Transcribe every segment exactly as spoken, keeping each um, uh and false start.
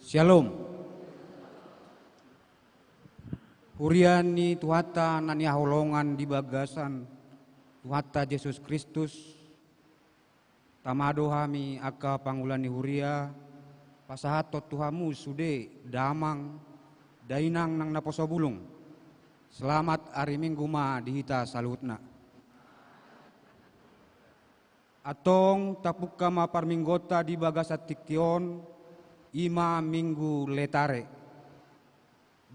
Syalom. Huria ni Tuhanta na hinaholongan di bagasan Tuhanta Jesus Kristus, tama do hami angka pangula ni huria pasahathon tu hamu sude damang dainang nang naposo bulung. Selamat ari Minggu ma di hita saluhutna. Antong tapungka ma parmingguonta di bagasan tingki on, i ma Minggu Letare.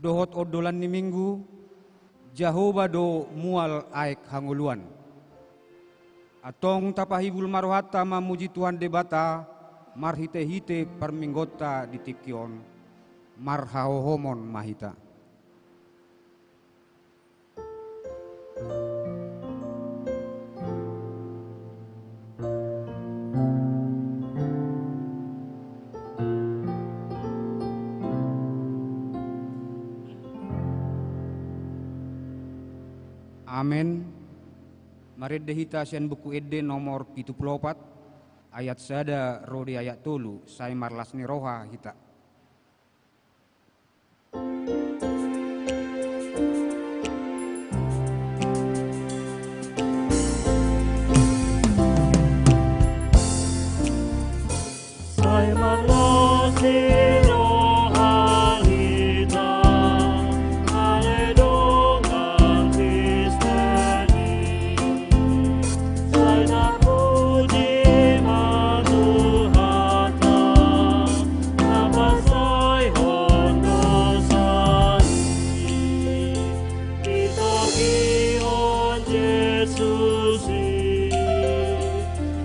Dohot ondolan ni Minggu, Jahowa do mual aek hangoluan. Antong tapahibul ma rohanta mamuji Tuhan Debata marhitehite parmingguonta di tingki on. Marhahohomon ma hita. Amen. Marende hita sian Buku Ende nomor pitu pulu opat, ayat sada ro di ayat tolu, sai marlas ni roha hita. Sai marlas ni roha hita, ale dongan Kristen i. Sai tapuji ma Tuhanta, na pasaehon dosa i. Ditogihon Jesus i,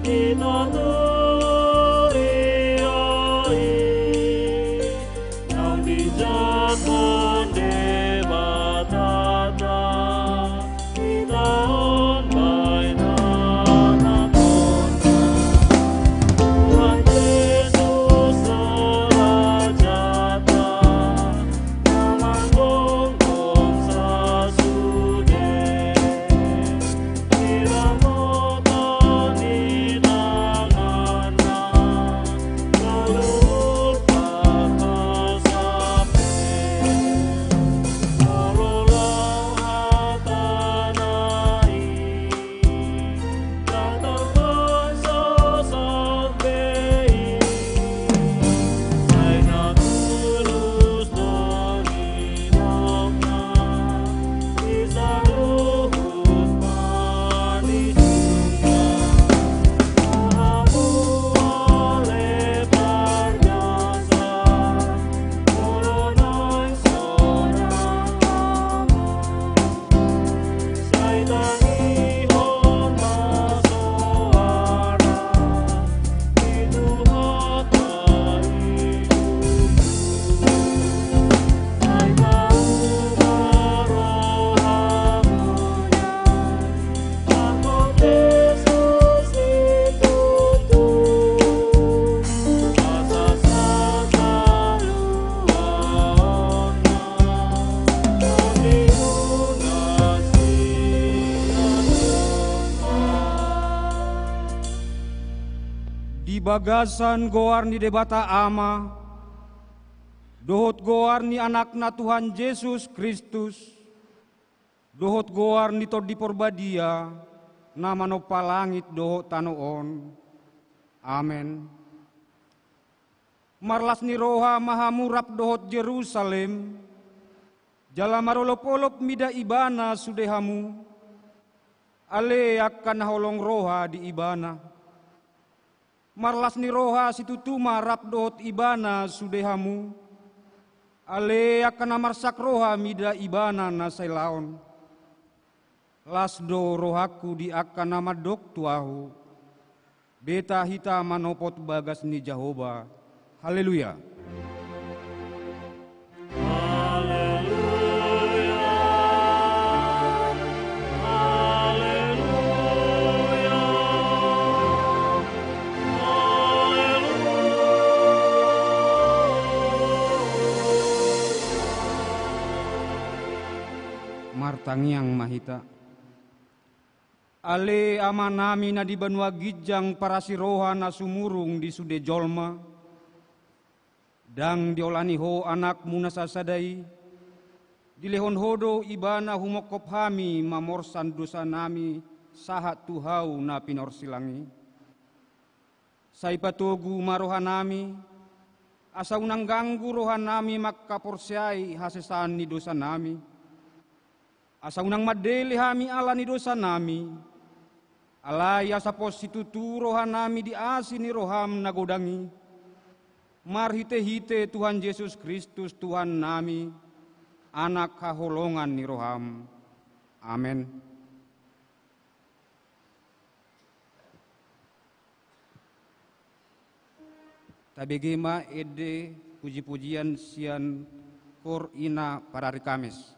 di na huria i. Naung dijangkon Debata, hita on baen anakna. Tuhan Jesus Rajanta, na manggonggom sasude. Di bagasan goar ni Debata Ama, dohot goar ni Anakna Tuhan Jesus Kristus, dohot goar ni Tondi Porbadia, na manompa langit dohot tano on. Amen. Marlas ni roha ma hamu rap dohot Jerusalem, jala marolopolop mida ibana sude hamu, ale angka na holong roha di ibana. Marlas ni roha situtu ma rap dohot ibana sude hamu, ale angka na marsak roha mida ibana na sai laon. Las do rohangku di angka na mandok tu ahu. Beta hita manopot bagas ni Jahowa. Haleluya. Haleluya. Haleluya. Haleluya. Martangiang ma hita. Ale Amanami na di banua ginjang, parasi roha na sumurung di sude jolma, Ndang diolani Ho Anakmu na sasada i, dilehon Ho do Ibana humongkop hami mamorsan dosanami sahat tu hau na pinorsilang i. Sai patogu ma rohanami, asa unang ganggu rohanami mangkaporseai hasesaan ni dosanami, asa unang mandele hami ala ni dosanami, alai asa pos situtu rohanami di asi ni roham na godang i, marhitehite Tuhan Jesus Kristus Tuhannami, Anak haholongan ni roham. Amen. Tabege ma ende pujipujian sian Kor Ina Parari Kamis.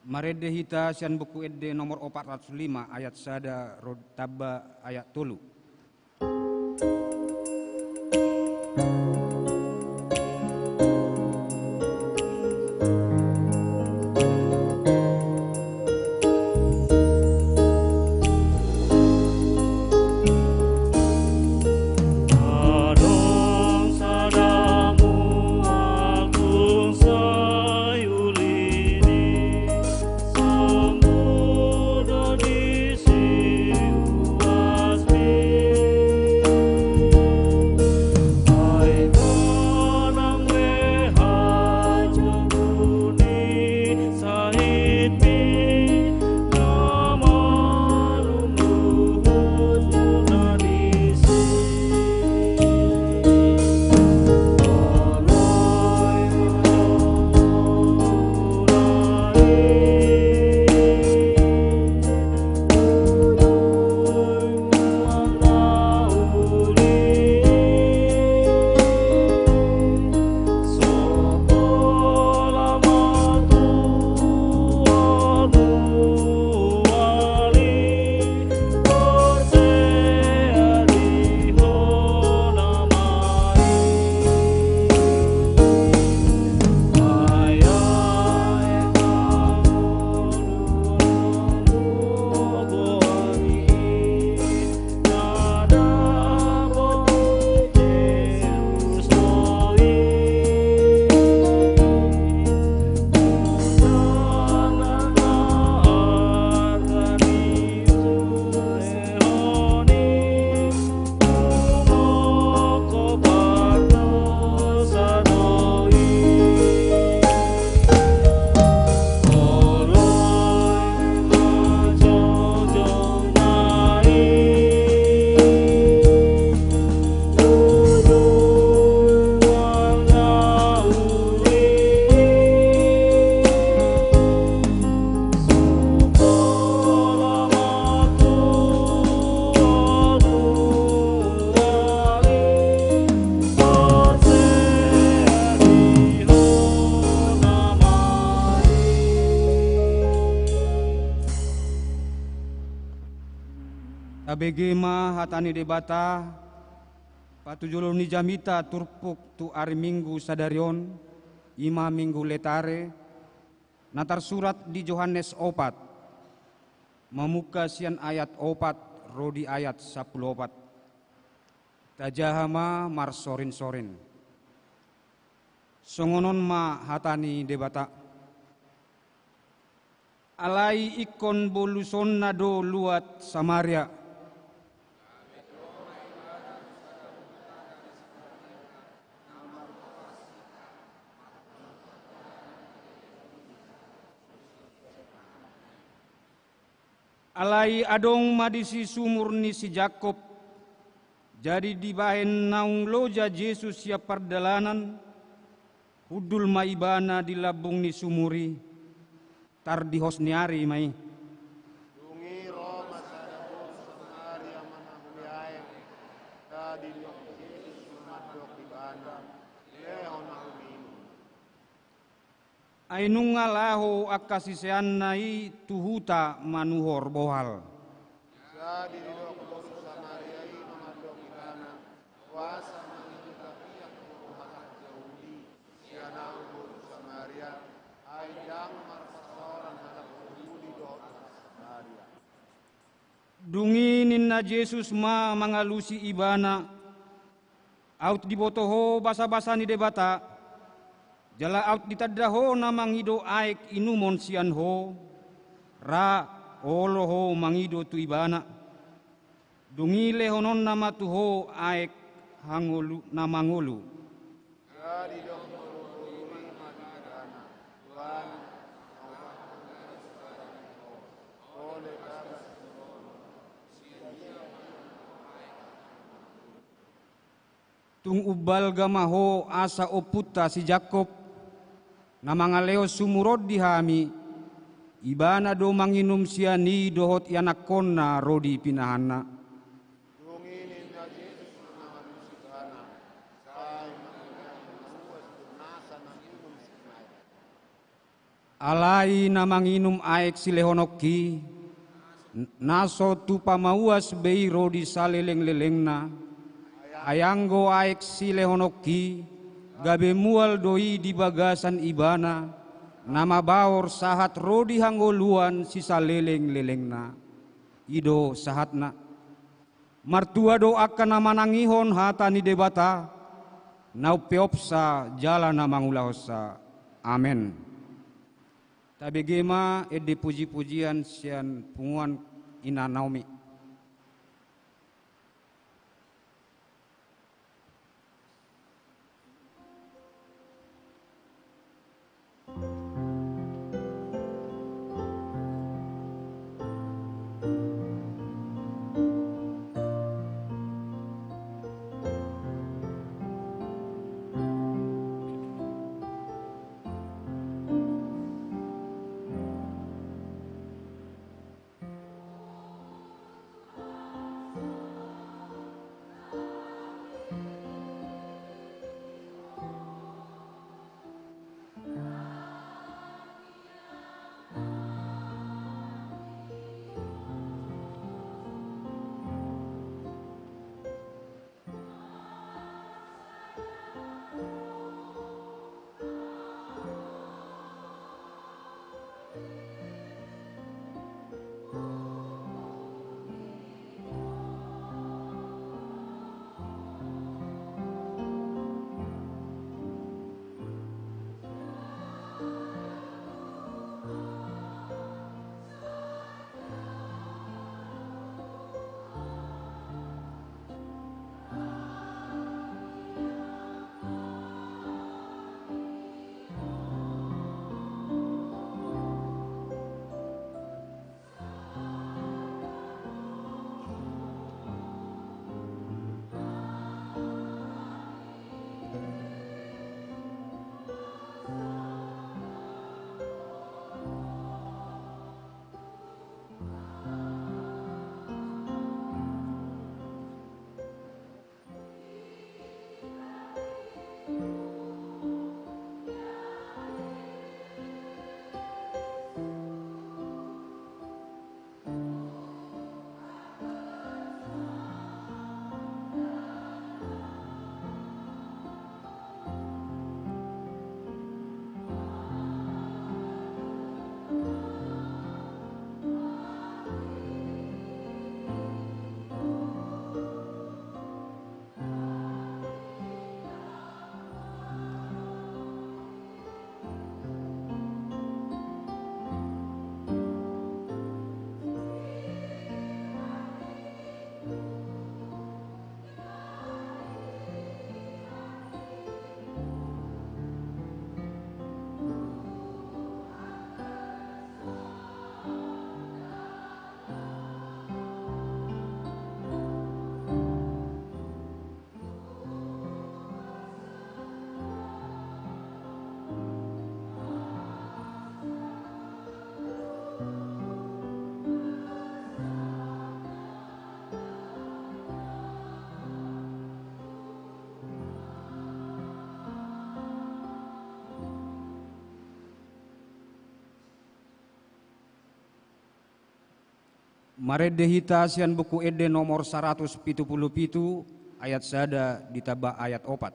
Marende hita sian Buku Ende nomor opat ratus lima, ayat sada ro tamba ayat tolu. Adong sada mual tung sai ulidi, sombur do disi uasmi. Ai Bege ma hata ni Debata, patujolo ni jamita turpuk tu ari Minggu sadari on, i ma Minggu Letare, na tarsurat di Johannes opat, mamungka sian ayat opat ro di ayat sampulu opat. Tajaha ma marsorinsorin. Songon on ma hata ni Debata. Alai ingkon bolusonna do luat Samaria. Alai adong ma disi sumur ni si Jakkob. Jadi dibahen naung loja Jesus sian pardalanan, hundul ma ibana di lambung ni sumur i, tardihos ni ari ma i. Dung i ro ma sada boru Samaria manaholi aek, jadi didok Jesus ma mandok ibana, lehon ahu minum. Ai nunga laho angka siseanna i tu huta manuhor bohal. Jadi didok boru Samaria i ma mandok ibana, boasa mangido tapiak ho halak Jahudi sian ahu boru Samaria, ai ndang marpasaoran halak Jahudi dohot halak Samaria. Dung i ninna Jesus ma mangalusi ibana, aut diboto ho basabasa ni Debata, jala aut ditanda ho na mangido aek inumon sian ho, ra olo ho mangido tu ibana. Dung i lehononna ma tu ho aek hangolu na mangolu. Jadi didok boru i ma tu ibana, Tuhan, obathon ma di ho, pole bagas ni roham, sian dia ma inum ho aek. Tung umbalga ma ho asa ompunta si Jakkob, na mangalehon sumur on di hami, ibana do manginum sian i dohot ianakkonna ro di pinahanna. Dung i ninna Jesus ma mangalusi ibana, sai ma ho mauas do nasa na minum sian aek. Alai na manginum aek silehononki, na so tupa mauas be i ro di salelenglelengna. Ai anggo aek silehononki, gabe mual do i di bagasan ibana, na mabaor sahat ro di hangoluan sisalelenglelengna. I do sahatna. Martua do angka na manangihon hata ni Debata, na umpeopsa jala na mangulahonsa. Amen. Tabege ma ende pujipujian sian punguan Ina Naomi. Marende hita sian Buku Ende nomor saratus pitu pulu pitu, ayat sada ditambah ayat opat.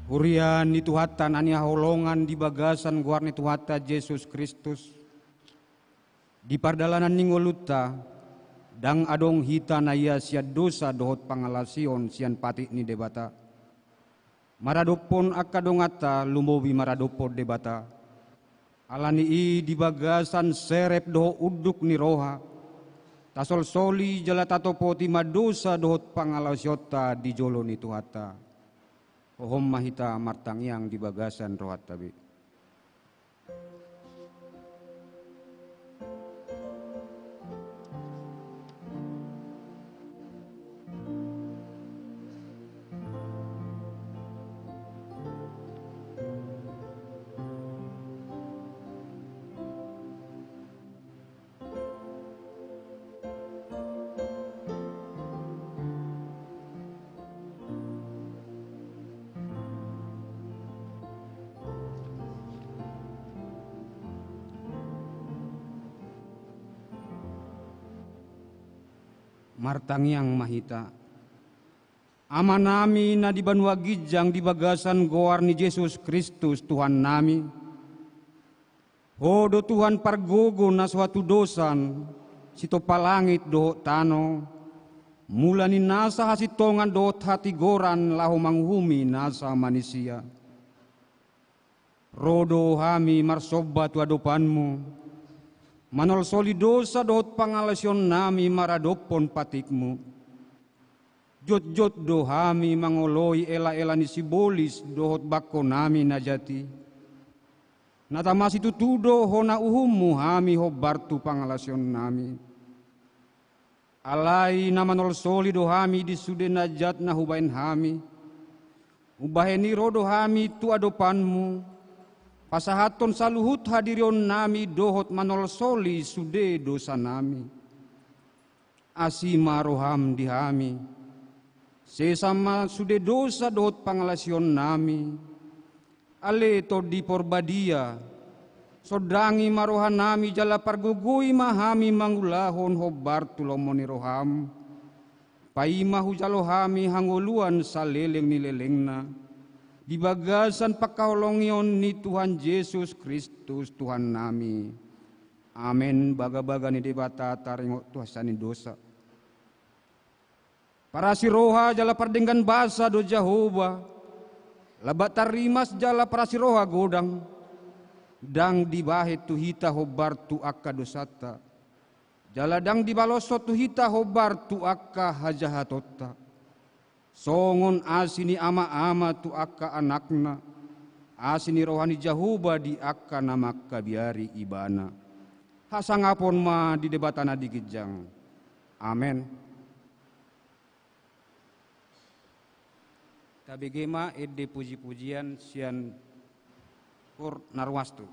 Huria ni Tuhanta na hinaholongan di bagasan goar ni Tuhanta Jesus Kristus, di pardalanan ni ngolunta, ndang adong hita na ia sian dosa dohot pangalaosion sian patik ni Debata. Maradophon angka donganta lumobi maradophon Debata. Ala ni i di bagasan serep dohot unduk ni roha, tasolsoli jala tatopoti ma dosa dohot pangalaosionta di jolo ni Tuhanta. Hohom ma hita martangiang di bagasan rohanta be. Martangiang ma hita. Amanami na di banua ginjang, di bagasan goar ni Jesus Kristus Tuhannami, Ho do Tuhan pargogo na so hatudosan, sitompa langit dohot tano, mula ni nasa hasintongan dohot hatigoran laho manguhumi nasa manisia. Ro do hami marsomba tu adopanmu, manolsoli dosa dohot pangalaosionnami maradophon patikmu. Jotjot do hami mangoloi elaela ni sibolis dohot bangkonami na jat i. Na tama situtu do hona uhummu hami hombar tu pangalaosionnami. Alai na manolsoli do hami di sude na jat na hubahen hami. Umbahen i ro do hami tu adopanmu, pasahathon saluhut hadirionnami dohot manolsoli sude dosanami. Asi ma roham di hami, sesa ma sude dosa dohot pangalaosionnami. Ale Tondi Porbadia, sondangi ma rohanami jala pargogoi ma hami mangulahon hombar tu lomo ni roham. Paima hujalo hami hangoluan saleleng ni lelengna, di bagasan pangkaholongion ni Tuhan Jesus Kristus Tuhannami. Amen. Bagabaga ni Debata taringot tu hasesaan ni dosa. Parasi roha jala pardenggan basa do Jahowa, lambat tarrimas jala parasi roha godang. Ndang dibahen tu hita hombar tu angka dosanta, jala ndang dibaloshon tu hita hombar tu angka hajahatonta. Songon asi ni amaama tu angka anakna, asi ni roha ni Jahowa di angka na mangkabiari ibana. Hasangapon ma di Debata na di ginjang. Amen. Tabege ma ende pujipujian sian Syukur na ruas tu.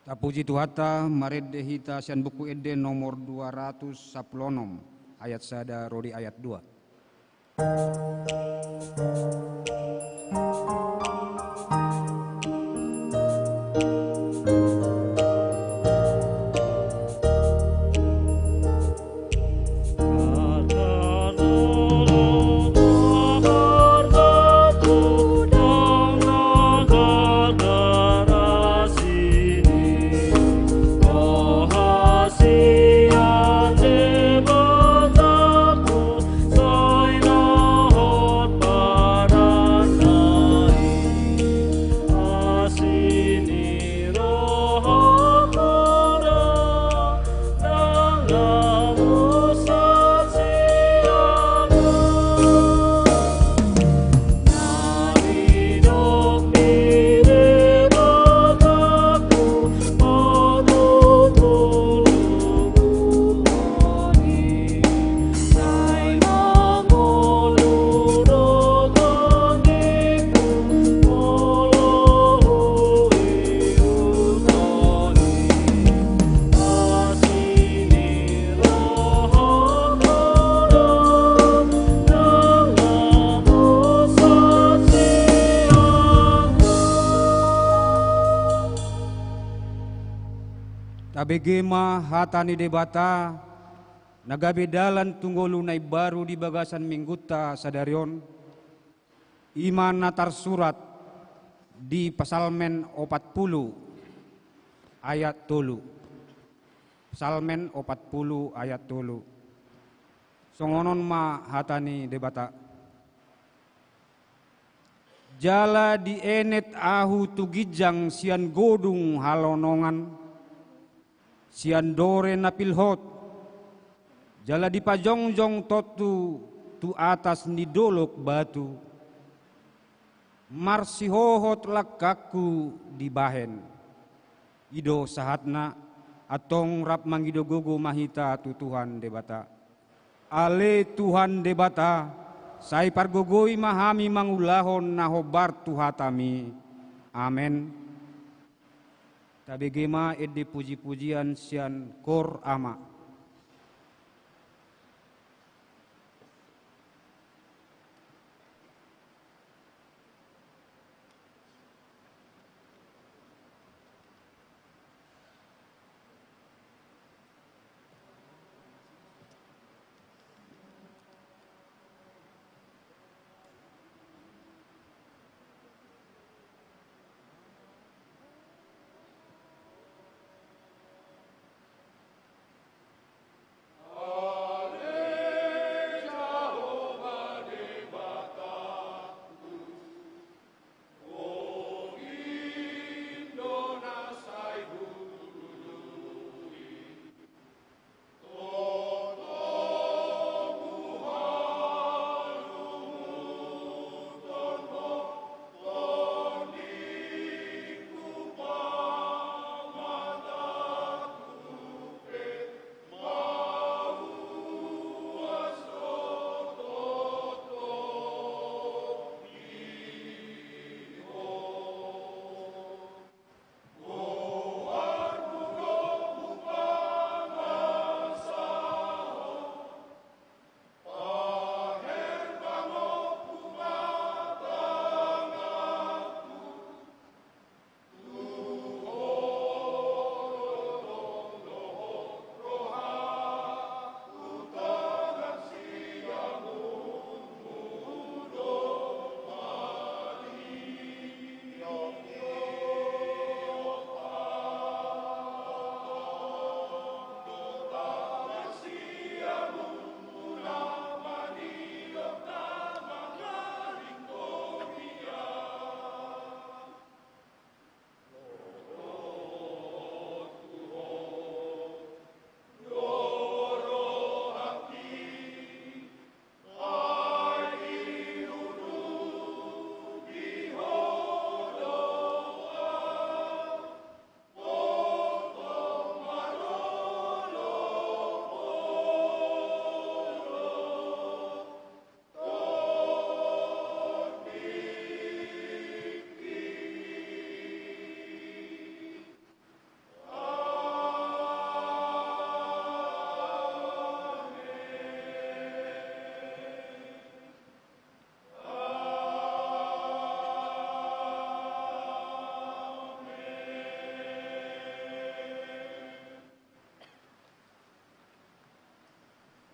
Tapuji Tuhanta, marende hita sian Buku Ende nomor dua ratus sampulu onom, ayat sada ro di ayat dua. Tabege ma hata ni Debata, na gabe dalan tu ngolu na imbaru di bagasan minggunta sadari on, i ma na tarsurat di Psalmen opat pulu ayat tolu. Psalmen opat pulu ayat tolu. Songon on ma hata ni Debata. Jala dienet ahu tu ginjang sian godung halonongan, sian dore na pilhot, jala dipajongjong tontu tu atas ni dolok batu. Marsihohot langkangku dibahen. I do sahatna, antong rap mangido gogo ma hita tu Tuhan Debata. Ale Tuhan Debata, sai pargogoi ma hami mangulahon na hombar tu hataMi. Amen. Tabege ma ende pujipujian sian Kor Ama.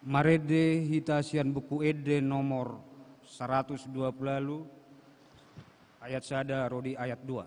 Marende hita sian Buku Ende nomor saratus dua pulu ualu, ayat sada ro di ayat dua.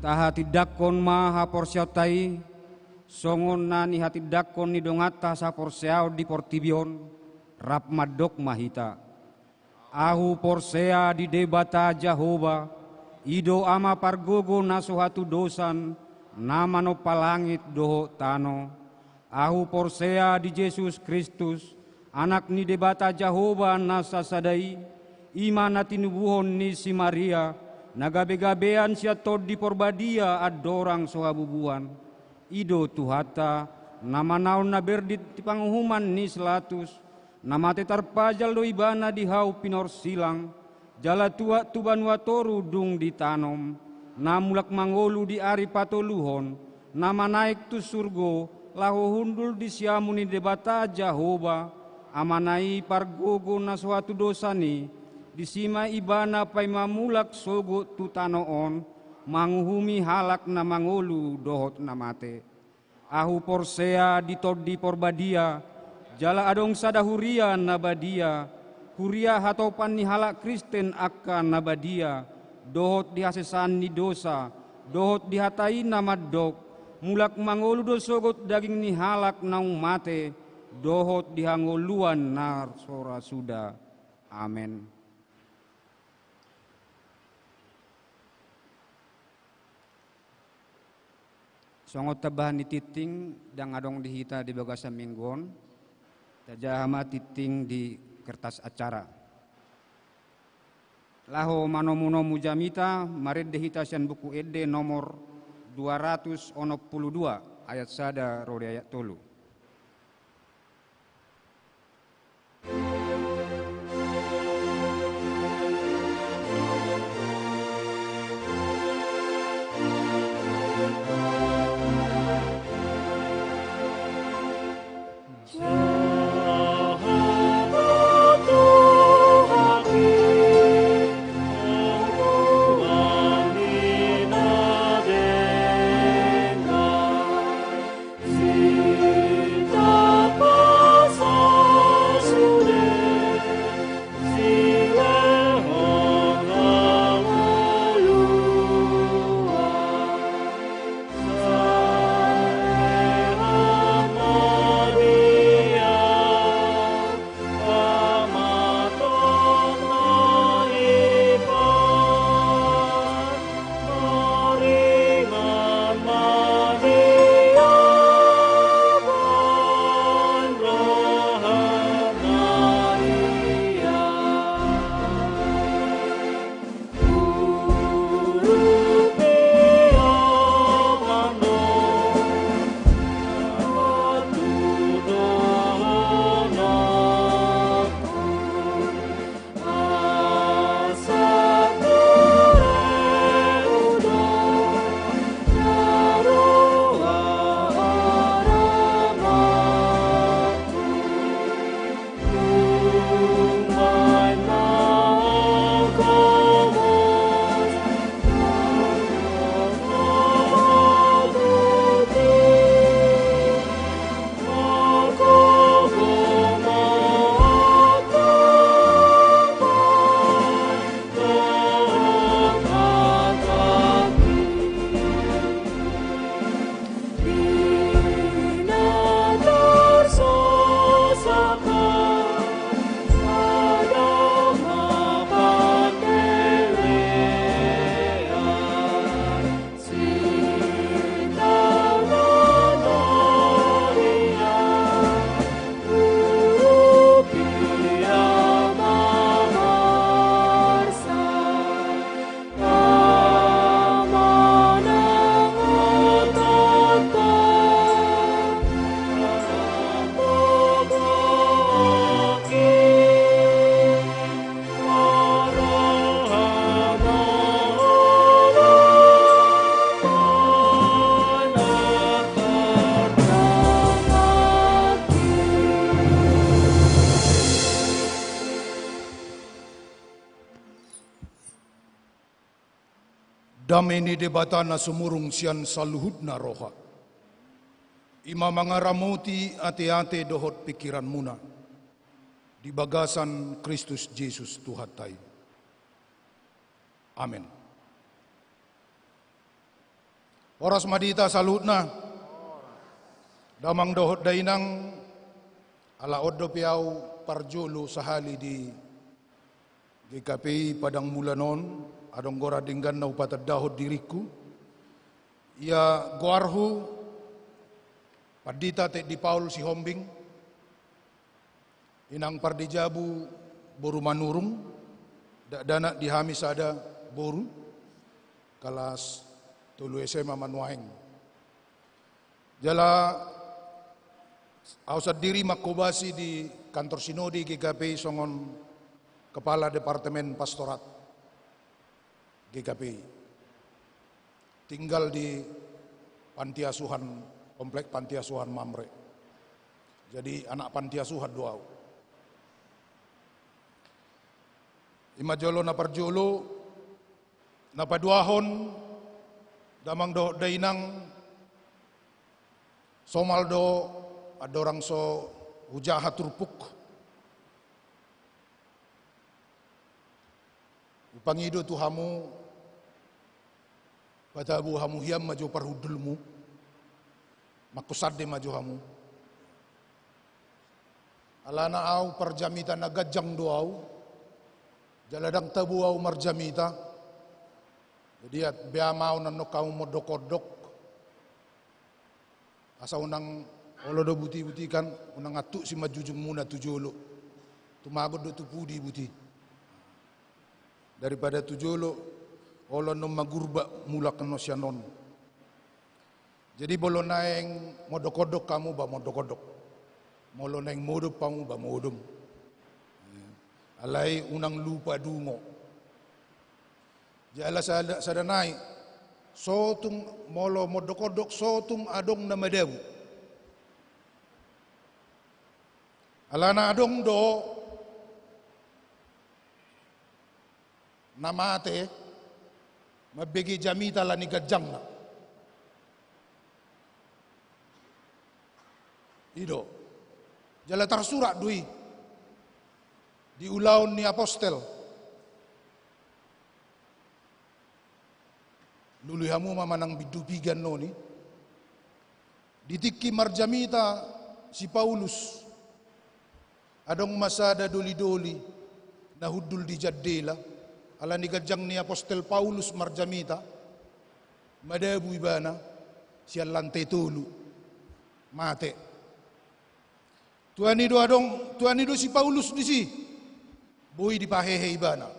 Tahatindangkon ma haporseaonta i, songon na nihatindangkon ni donganta saporseaon di portibi on, rap mandok ma hita. Ahu porsea di Debata Jahowa, i do Ama pargogo na so hatudosan, na manompa langit dohot tano. Ahu porsea di Jesus Kristus, Anak ni Debata Jahowa na sasada i, i ma na tinubuhon ni si Maria, na gabegabean sian Tondi Porbadia andorang so habubuhan. I do Tuhanta, na manaon na berdit di panguhuman ni si Latus, na mate tarpajal do ibana di hau pinorsilang, jala tuat tu banua toru dung ditanom, na mulak mangolu di ari patoluhon, na manaek tu surgo, laho hundul di siamun ni Debata Jahowa, Amana i pargogo na so hatudosan i, disi ma ibana paima mulak sogot tu tano on, manguhumi halak na mangolu dohot na mate. Ahu porsea di Tondi Porbadia, jala adong sada huria na badia, huria hatopan ni halak Kristen angka na badia, dohot di hasesaan ni dosa, dohot di hata i na mandok, mulak mangolu do sogot daging ni halak naung mate, dohot di hangoluan na so ra suda. Amen. Songon tambahan ni tingting, ndang adong di hita di bagasan minggu on, tajaha ma tingting di kertas acara. Laho manomunomu jamita, marende hita sian Buku Ende nomor dua ratus onom pulu dua, ayat sada ro di ayat tolu. Dame ni Debata na sumurung sian saluhutna roha, i ma mangaramoti ateate dohot pingkiranmuna di bagasan Kristus Jesus Tuhanta i. Amen. Horas ma di hita saluhutna, damang dohot dainang. Ala on dope au parjolo sahali di G K P I Padang Mulan on, adong goar denggan na hupatandahon diringku. Ia goarhu Pandita Teddy Paul Sihombing, inang pardijabu boru Manurung, dakdanak di hami sada boru, kalas tolu S M A ma nuaeng. Jala au sandiri manghobasi di kantor sinode G K P I songon kepala departemen pastorat G K P I. Tinggal di panti asuhan, komplek panti asuhan Mamre. Jadi anak panti asuhan do au. I ma jolo na parjolo. Na paduahon, damang dohot dainang, somal do andorang so hujaha turpuk. Hupangido tu hamu, patabo hamu hian ma jo parhundulmu, mangkosande ma jo hamu. Alana au parjamita na ganjang do au, jala ndang tabo au marjamita. Jadi, at-, bea ma au annon hamu mondok-ondok. Asa unang olo do buti-buti kan, unang antuk simanjujungmuna tu jolo. Tumagon do tu pudi buti. Daripada tu jolo, olo annon magurbak mulak annon sian on. Jadi molo naeng mondok-ondok hamu, ba mondok-ondok. Molo naeng modom hamu, ba modom. Alai unang lupa dungo. Jala sada, sada nai, so tung molo mondok-ondok, so tung adong na madabu. Alana adong do na mate mambege jamita ala ni ganjangna. I do. Jala tarsurat do i di Ulaon ni Apostel. Lului hamu ma manang bindu piga annon i. Di tingki marjamita si Paulus, adong ma sada doli-doli na hundul di jandela, ala ni ganjang ni Apostel Paulus marjamita, madabu ibana sian lante tolu, mate. Tuani do adong, tuani do si Paulus disi. Boi dipahehe ibana.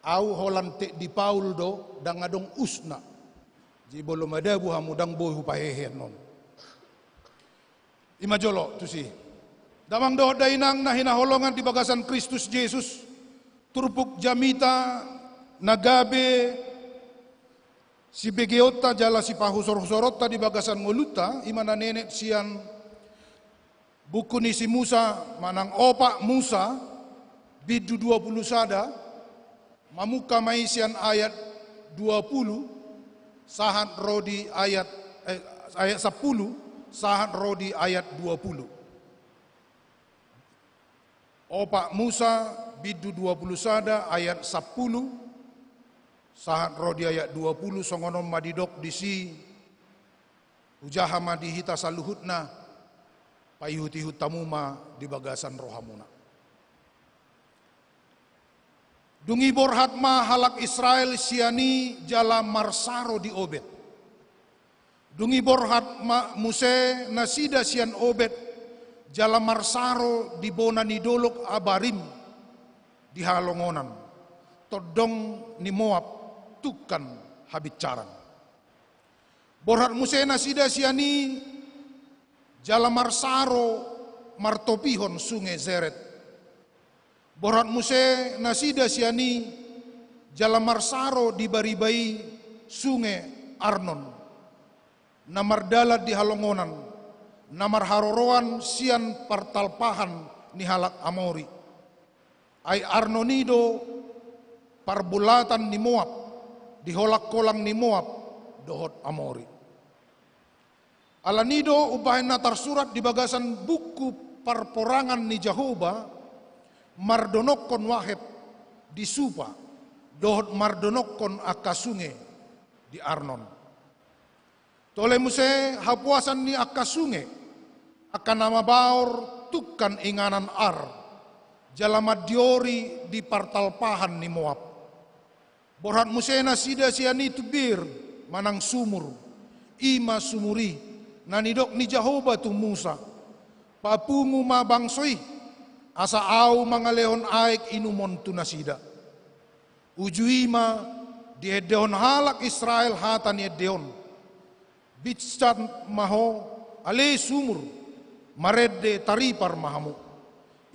Au holan Teddy Paul do, ndang adong usna. Jadi molo madabu hamu ndang boi hupahehe annon. I ma jolo tusi. Damang dohot dainang na hinaholongan di bagasan Kristus Jesus, turpuk jamita na gabe sibegeonta jala sipahusor-husoronta di bagasan ngolunta, i ma na nenet sian buku ni si Musa, manang Opat Musa, bindu dua pulu sada, mamungka ma i sian ayat dua pulu, sahat ro di ayat, eh, ayat sampulu, sahat ro di ayat dua pulu. Opat Musa, bindu dua pulu sada, ayat sampulu, sahat ro di ayat dua pulu, songon on ma didok disi, hujaha ma di hita saluhutna, paihut-ihut hamu ma di bagasan rohamuna. Dung i borhat ma halak Israel sian i jala marsaro di Obed. Dung i borhat ma muse nasida sian Obed jala marsaro di bona ni dolok Abarim di halongonan, tondong ni Moab, tungkan habinsaran. Borhat muse nasida sian i jala marsaro martopihon sunge Zered. Borhat muse nasida sian i jala marsaro di bariba i sunge Arnon, na mardalan di halongonan, na marharoroan sian partalpahan ni halak Amori. Ai Arnon i do parbulatan ni Moab, di holang-holang ni Moab dohot Amori. Ala ni do umbahen na tarsurat di bagasan buku parporangan ni Jahowa, mardonokkon Waheb di Supa, dohot mardonokkon angka sunge di Arnon. Tole muse hapuasan ni angka sunge, angka na mabaor tungkan inganan Ar, jala mandiori di partalpahan ni Moab. Borhat muse nasida sian i tu bir, manang sumur, i ma sumur i, na nidok ni Jahowa tu Musa: Papungu ma bangso i, asa Ahu mangalehon aek inumon tu nasida. Uju i ma diendehon halak Israel hata ni ende on: Binsat ma ho, ale sumur, marende taripar ma hamu.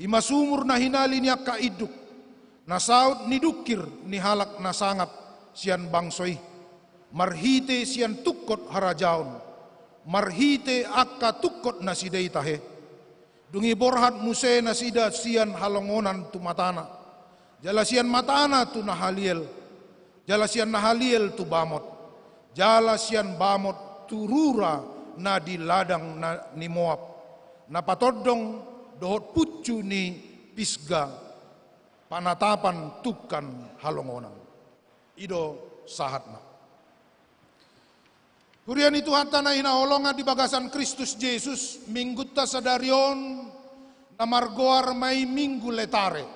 I ma sumur na hinali ni angka induk, na saut ni dungkir ni halak na sangap sian bangso i, marhite sian tungkot harajaon, marhite angka tungkot nasida i tahe. Dung i borhat muse nasida sian halongonan tu matana, jala sian matana tu Nahaliel, jala sian Nahaliel tu Bamot, jala sian Bamot tu rura na di ladang na, ni Moab, na patondong dohot puncu ni Pisga, panatapan tungkan halongonan. I do sahatna. Huria ni Tuhanta na hinaholongan di bagasan Kristus Jesus, Minggunta sadari on na margoar ma i Minggu Letare.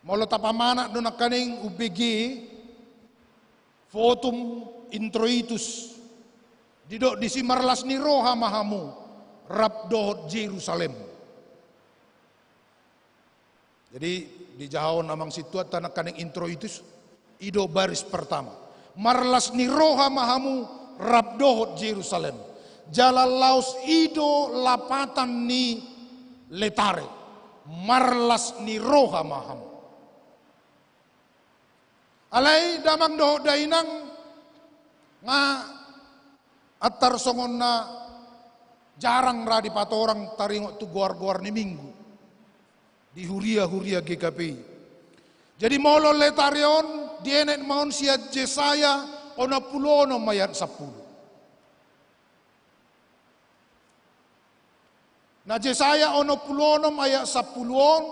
Molo tapamanat do nangkaning umbege, votum introitus, didok disi: Marlas ni roha ma hamu rap dohot Jerusalem. Jadi, dijahahon amang sintuanta nangkaning introitus, i do baris pertama: Marlas ni roha ma hamu rap dohot Jerusalem. Jala laos i do lapatan ni Letare: Marlas ni roha ma hamu. Alai damang dohot dainang, nga antar songon na jarang ra dipatorang taringot tu goar-goar ni Minggu di huria-huria G K P I. Jadi, molo Letare on dienet ma on sian Jesaya onom pulu onom ayat sampulu. Na Jesaya onom pulu onom ayat sampulu on,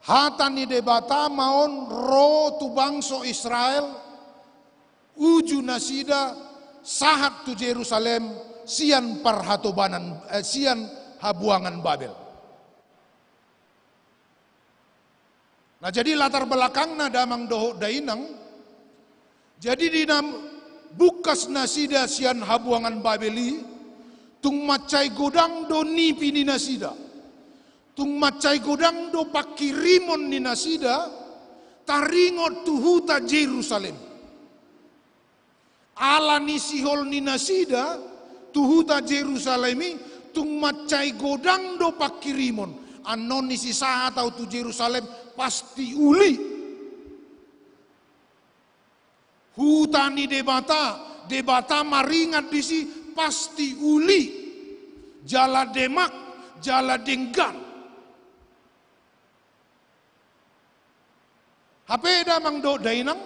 hata ni Debata ma on ro tu bangso Israel, uju nasida sahat tu Jerusalem sian parhatobanan, eh, sian habuangan Babel. Nah, jadi latar belakangna damang dohot dainang, jadi di na bungkas nasida sian habuangan Babel i, tung mansai godang do nipi ni nasida, tung mansai godang do pangkirimon ni nasida taringot tu huta Jerusalem. Ala ni sihol ni nasida tu huta Jerusalem i, tung mansai godang do pangkirimon. Annon ni sisahat ahu tu Jerusalem, pasti uli. Huta ni Debata, Debata maringat disi, pasti uli. Jala demak, jala denggan. Hape damang dohot dainang,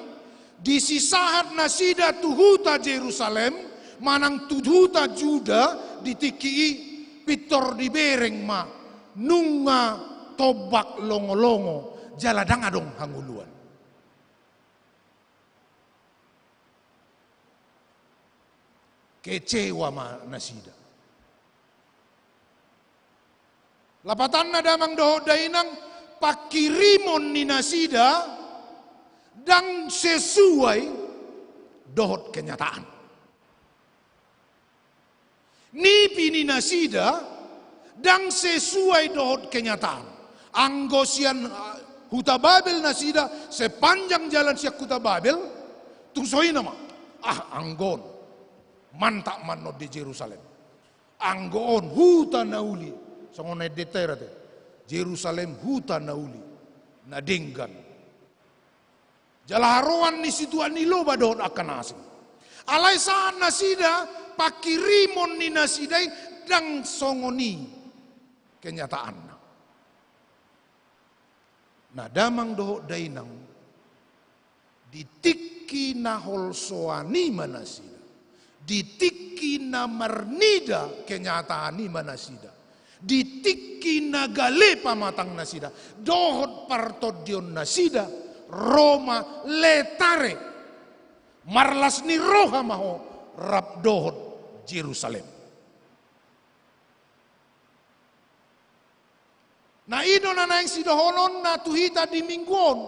di sisahat nasida tu huta Jerusalem, manang tu huta Juda di tingki i, pintor dibereng ma nunga tombak longo-longo, jala ndang adong hangoluan. Kecewa ma nasida. Lapatanna damang dohot dainang, pangkirimon ni nasida ndang sesuai dohot kenyataan. Nipi ni nasida ndang sesuai dohot kenyataan. Anggo sian, ah, huta Babel nasida, sepanjang jalan sian huta Babel, tung songon i nama. Ah, anggo on, mantap ma annon di Jerusalem. Anggo on huta na uli, songon na endenta i ra te. Jerusalem huta na uli, na denggan. Jala haroan ni situan ni loba dohot angka na asing. Alai sahat nasida, pangkirimon ni nasida i ndang songon i kenyataanna. Nah, damang dohot dainang, di tingki na holsoan i ma nasida, di tingki na marnida kenyataan i ma nasida, di tingki na gale pamatang nasida dohot partondion nasida, ro ma Letare. Marlas ni roha ma ho rap dohot Jerusalem. Na i do na naeng sidohononna tu hita di minggu on.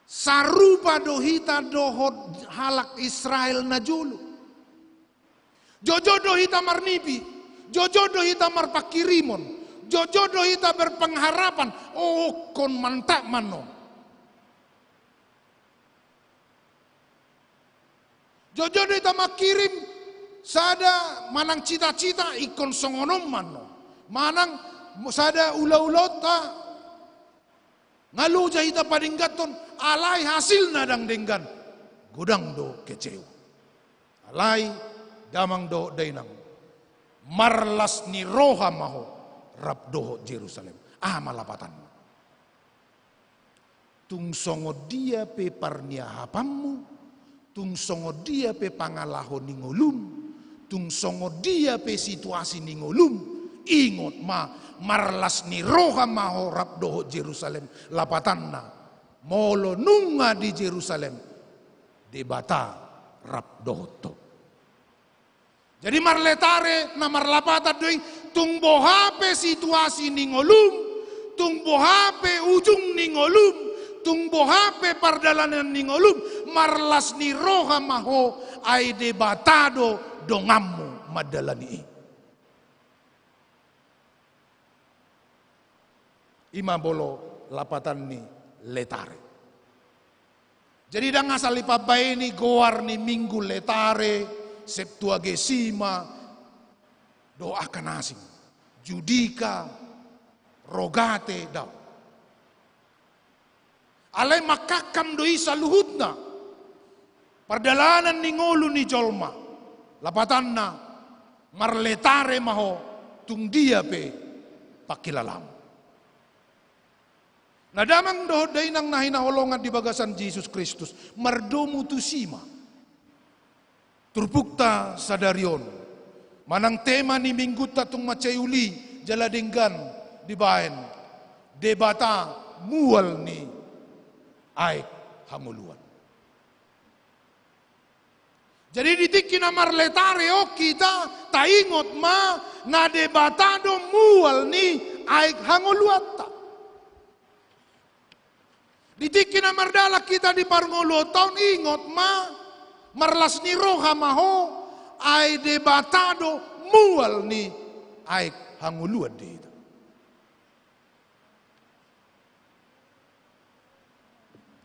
Sarupa do hita dohot halak Israel na jolo. Jotjot do hita marnipi, jotjot do hita marpangkirimon, jotjot do hita berpengharapan, o, ingkon mantap ma annon. Jotjot do hita mangkirim sada manang cita-cita, ingkon songon on ma annon. Manang sada ulaulaonta, nga loja hita padengganhon, alai hasilna ndang denggan, godang do kecewa. Alai damang dohot dainang, marlas ni roha ma ho rap dohot Jerusalem. Aha ma lapatanna? Tung songon dia pe parniahapanmu, tung songon dia pe pangalaho ni ngolum, tung songon dia pe situasi ni ngolum, ingot ma, marlas ni roha ma ho rap dohot Jerusalem. Lapatanna, molo nunga di Jerusalem, Debata rap dohot ho. Jadi marletare na marlapatan do i, tung boha pe situasi ni ngolum, tung boha pe ujung ni ngolum, tung boha pe pardalanan ni ngolum, marlas ni roha ma ho, ai Debata do donganmu mandalani i. I ma molo lapatan ni letare. Jadi ndang asal dipambaeni goar ni minggu letare, Septuagesima, dohot angka na asing, Judika, Rogate, daong. Alai mangkangkang do i saluhutna pardalanan ni ngolu ni jolma. Lapatanna, marletare ma ho tung dia pe pangkilalamu. Na damang dohot dainang na hinaholongan di bagasan Jesus Kristus, mardomu tusi ma turpukta sadari on, manang tema ni minggunta tung mansai uli jala denggan dibaen, Debata mual ni aek hangoluan. Jadi di tingki na marletare on hita taingot ma na Debata do mual ni aek hangoluanta. Di tingki na mardalan hita di parngoluonta on, ingot ma, marlas ni roha ma ho, ai Debata do mual ni aek hangoluan di hita.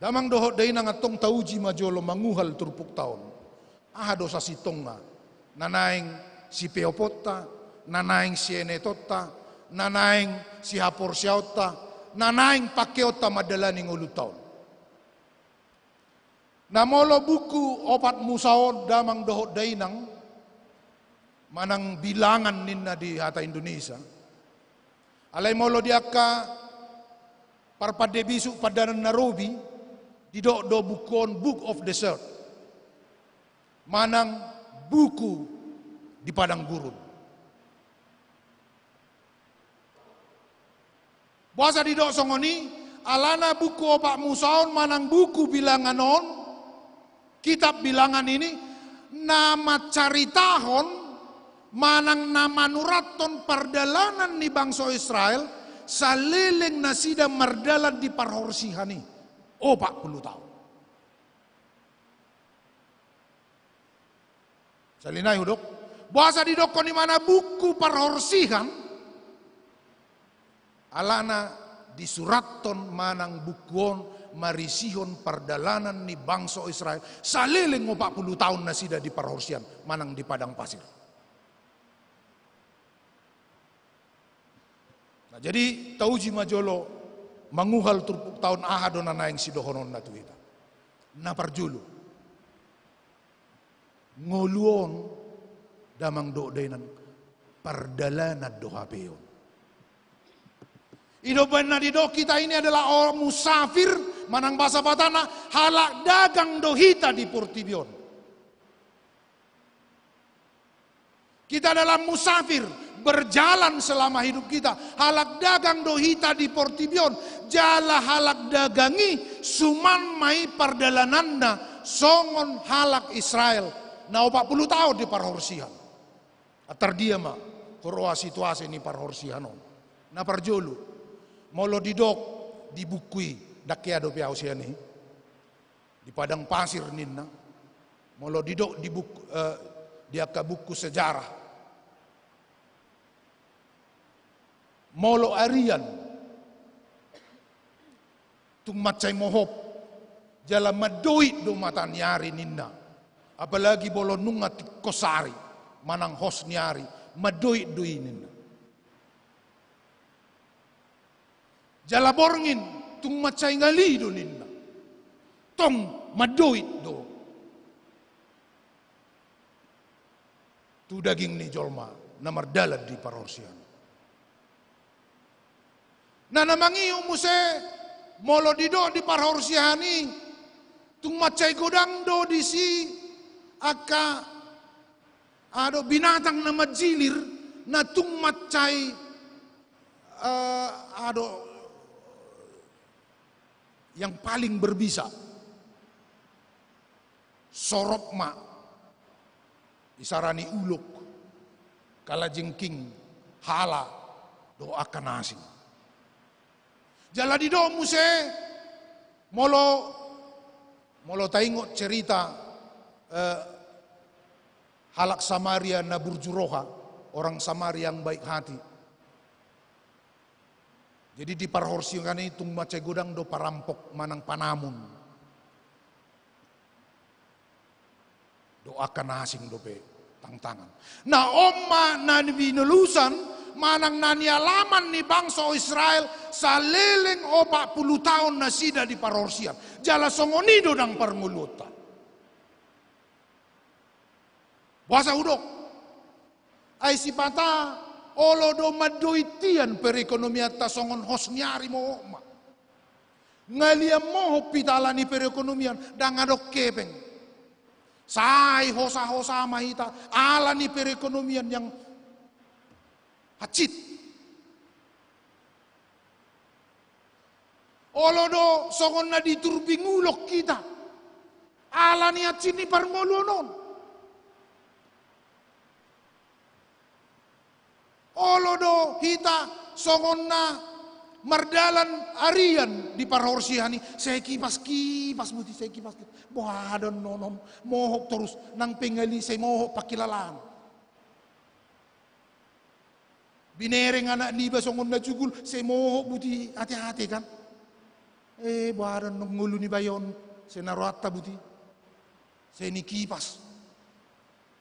Damang dohot dainang, antong tauji ma jolo manguhal turpukta on. Aha do sasintongna na naeng sipeoponta, na naeng sienetonta, na naeng sihaporseaonta, na naeng pangkeonta mandalani ngolunta on? Na molo buku Opat Musa on, damang dohot dainang, manang Bilangan ninna di hata Indonesia. Alai molo di angka parpande bisuk pandanan na robi, didok do buku on Book of Desert. Manang buku di padang gurun. Boasa didok songon i? Alana buku Opat Musa on manang buku Bilangan on, kitab Bilangan ini, na mancaritahon manang na manurathon pardalanan ni bangso Israel saleleng nasida mardalan di parhorsihan i opat pulu taon. Sahali nai hudok, boasa didokkon imana buku parhorsihan? Alana disurathon manang buku on marisihon pardalanan ni bangso Israel saleleng opat pulu taon nasida di parhorsihan manang di padang pasir. Nah, jadi tauji ma jolo manguhal turpukta on, aha do na naeng sidohononna tu hita. Na parjolo, ngolu on, damang dohot dainang, pardalanan do hape on. I do umbahen na didok hita ini adalah orang musafir, manang bahasa Batakna, halak dagang do hita di portibi on. Kita adalah musafir, berjalan selama hidup kita. Halak dagang do hita di portibi on, jala halak dagang i suman ma i pardalananna songon halak Israel na opat pulu taon di parhorsihan. Antar dia ma huroha situasi ni parhorsihan on. Na parjolo, molo didok di buku i, ndang hea dope au sian i, di padang pasir ninna. Molo didok di buku, eh, di angka buku sejarah, molo arian tung mansai mohop, jala mandoit do mata ni ari ninna. Apalagi molo nunga tingkos ari manang hos ni ari, mandoit do i ninna. Jala borngin tung mansai ngali do ninna. Tong mandoit do tu daging ni jolma na mardalan di parhorsihan. Na, na mangihut muse, molo didok di parhorsihan i, tung mansai godang do disi angka, aha do, binatang na manjilir, na tung mansai, eh, aha do, yang paling berbisa. Sorop ma, isarani ulok, kalajengking, hala, dohot angka na asing. Jala didok muse, molo, molo taingot cerita, eh, halak Samaria na burju roha, orang Samaria yang baik hati. Jadi di parhorsihan i tung mansai godang do parampok manang panamun. Dohot angka na asing dope tangtangan. Na on ma na binolusan manang na nialaman ni bangso Israel saleleng opat pulu taon nasida di parhorsihan. Jala songon i do nang parngoluonta. Boasa hudok? Ai sipata olo do mandoit hian perekonomianta songon hos ni ari mohop ma. Ngalian mohop hita ala ni perekonomian, ndang adong hepeng. Sai hosa-hosa ma hita ala ni perekonomian yang hansit. Olo do songon na diturbing ulok hita ala ni hansit ni parngoluon on. Olo do hita songon na mardalan arian di parhorsihan i, sai kipas-kipas buti, sai kipas-kipas. Boha do annon on, mohop torus, nang pe ngali sai mohop pangkilalaan. Binereng anak niba songon na jugul, sai mohop buti ate-ate kan. Eh, boha do annon ngolu niba on, sai na rohanta buti. Sai ni kipas.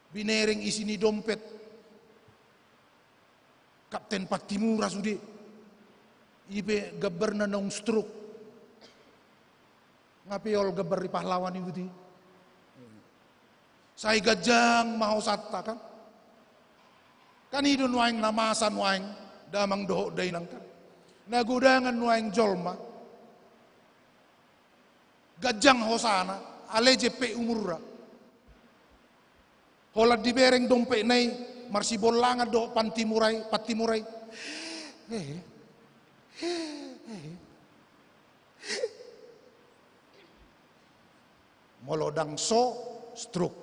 Binereng isi ni dompet Kapten Pantimura sude. I pe gambarna naung stroke. Nga pe ol gambar ni pahlawan i buti. Sai ganjang ma hosanta kan. Kan i do nuaeng na masa nuaeng damang dohot dainang kan. Na godangan nuaeng jolma. Ganjang hosana, alai jempek umurna. Holan dibereng dompetna i, marsibollangan dohot Pantimura i, Pantimura i. Eh, eh, eh. Molo ndang so, stroke.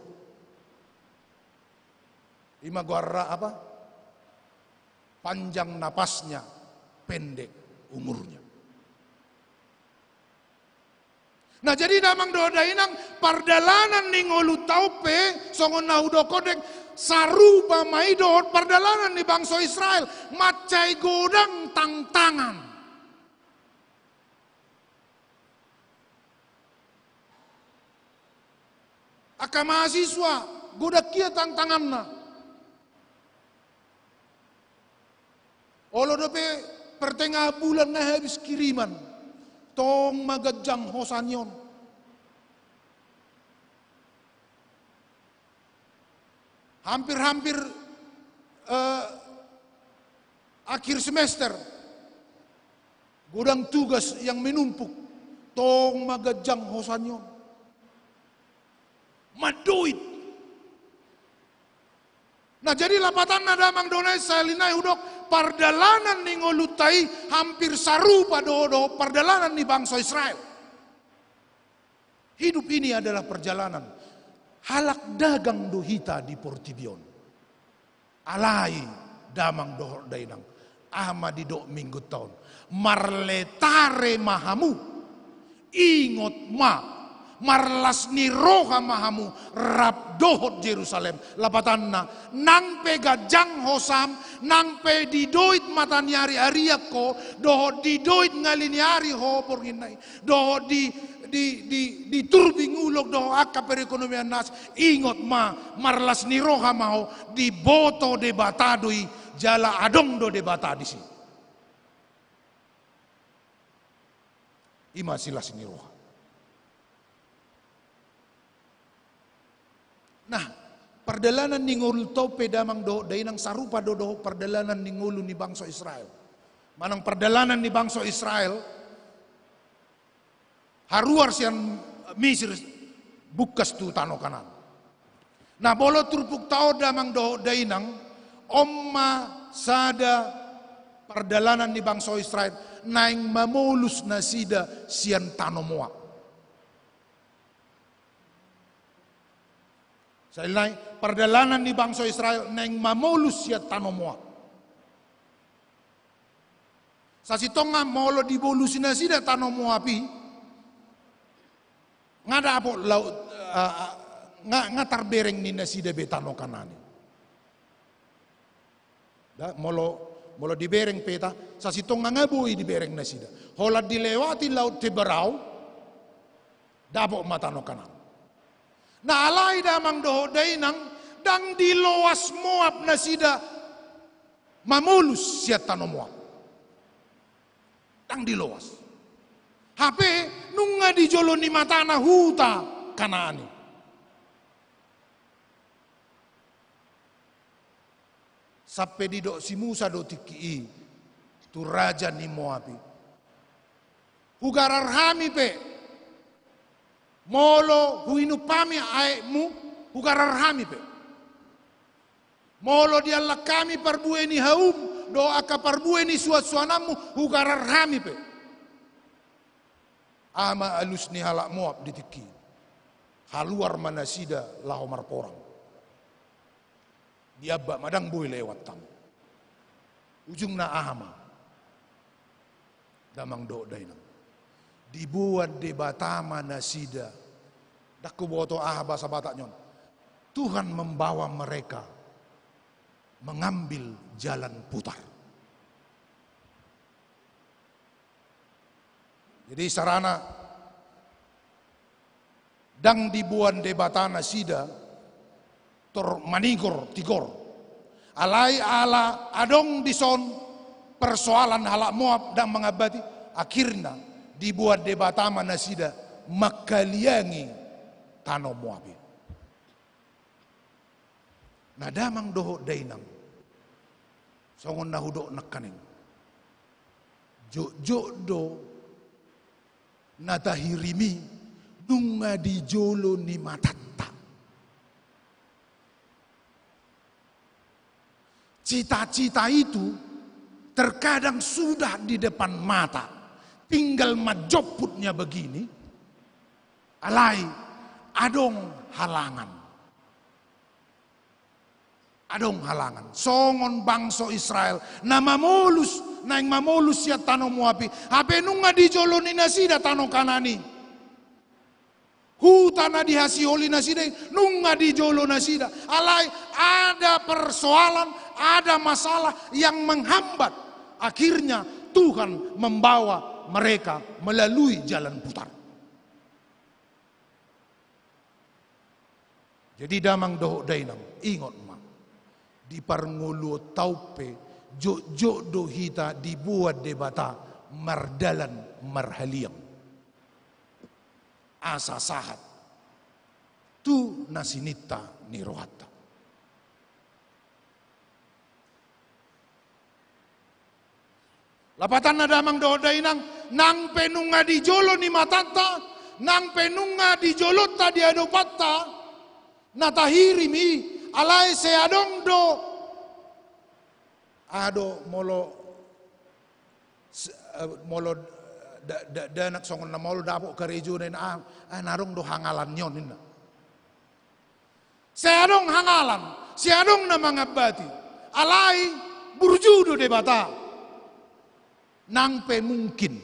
I ma goarna apa? Panjang napasnya, pendek umurnya. Nah, jadi damang dohot dainang, pardalanan ni ngolunta on pe, songon na hudok on dek, sarupa ma i dohot pardalanan ni bangso Israel, mansai godang tangtangan. Angka mahasiswa, godang hea tangtanganna. Olo dope pertengahan bulan nga habis kiriman, tong ma ganjang hosa ni on. Hampir-hampir, eh, akhir semester, godang tugas yang menumpuk, tong ma ganjang hosa ni on. Mandoit. Nah, jadi lapatanna damang dohot dainang, sahali nai hudok, pardalanan ni ngolunta i hampir sarupa do dohot pardalanan ni bangso Israel. Hidup ini adalah perjalanan. Halak dagang do hita di portibi on. Alai damang dohot dainang, aha ma didok Minggunta on? Marletare ma hamu, ingot ma, marlas ni roha ma hamu rap dohot Jerusalem. Lapatanna, nang pe ganjang ho sam, nang pe didoit mataniari ariak ho, dohot didoit ngali ni ari ho borngin na i, dohot di, di, di, di turbing ulok dohot angka perekonomian na asing, ingot ma, marlas ni roha ma ho, diboto Debata do i, jala adong do Debata disi. I ma silas ni roha. Nah, pardalanan ni ngolunta on pe damang dohot dainang sarupa do dohot pardalanan ni ngolu ni bangso Israel. Manang pardalanan ni bangso Israel, haruar sian Misir bungkas tu tano Kanaan. Nah, molo turpukta on damang dohot dainang, on ma sada pardalanan ni bangso Israel, naeng mamolus nasida sian tano Moab. Sahali nai, pardalanan ni bangso Israel naeng mamolus sian tano Moab. Sasintongna molo dibolusi nasida tano Moab i, nga dapot laut, eh, nga, nga tarbereng ni nasida be tano Kanaan i. Da, molo, molo dibereng peta, sasintongna nga boi dibereng nasida. Holan dilewati Laut Teberau, dapot ma tano Kanaan. Nah, alai damang dohot dainang, ndang diloas Moab nasida mamolus sian tano Moab. Ndang diloas. Hape nunga di jolo ni matana huta Kanaan i. Sampe didok si Musa do tingki i tu raja ni Moab i. Hugarar hami pe. Molo huinum hami aekmu, hugarar hami pe. Molo diallang hami parbue ni haum, dohot angka parbue ni suansuananmu, hugarar hami pe. Aha ma alus ni halak Moab di tingki i? Haluar ma nasida laho marporang. Diambak ma ndang boi lewat hamu. Ujungna aha ma? Damang dohot dainang. Diboan Debata ma nasida. Ndang huboto aha bahasa Batak ni on. Tuhan membawa mereka mengambil jalan putar. Jadi sarana ndang diboan Debata nasida tor manigor tigor. Alai ala adong dison persoalan halak Moab ndang mangambati, akhirna diboan Debata ma nasida mangkaliangi tano Moab i. Na damang dohot dainang, songon na hudok nangkaning, jotjot do na tahirim i nunga di jolo ni matanta. Cita-cita itu terkadang sudah di depan mata, tinggal manjomputnya begini, alai adong halangan. Adong halangan. Songon bangso Israel na mamolus, naeng mamolus sian tano Moab i, hape nunga di jolo ni nasida tano Kanaan i. Huta na dihasiholi nasida i nunga di jolo nasida. Alai ada persoalan, ada masalah yang menghambat. Akhirnya Tuhan membawa mereka melalui jalan putar. Jadi damang dohot dainang, ingot ma. Di parngoluonta on pe, jotjot do hita diboan Debata mardalan marhaliang. Asa sahat tu na sininta ni rohanta. Lapatanna damang dohot dainang, nang pe nunga di jolo ni matanta, nang pe nunga di jolonta di adopanta, na tahirim i, alai sai adong do. Aha do molo, s-, eh, molo, eh, da, da, dakdanak songon na maol dapot karejona, ah, ah, na adong do hangalan ni on, ninna. Sai adong hangalan, sai adong na mangambati, alai burju do Debata. Nang pe mungkin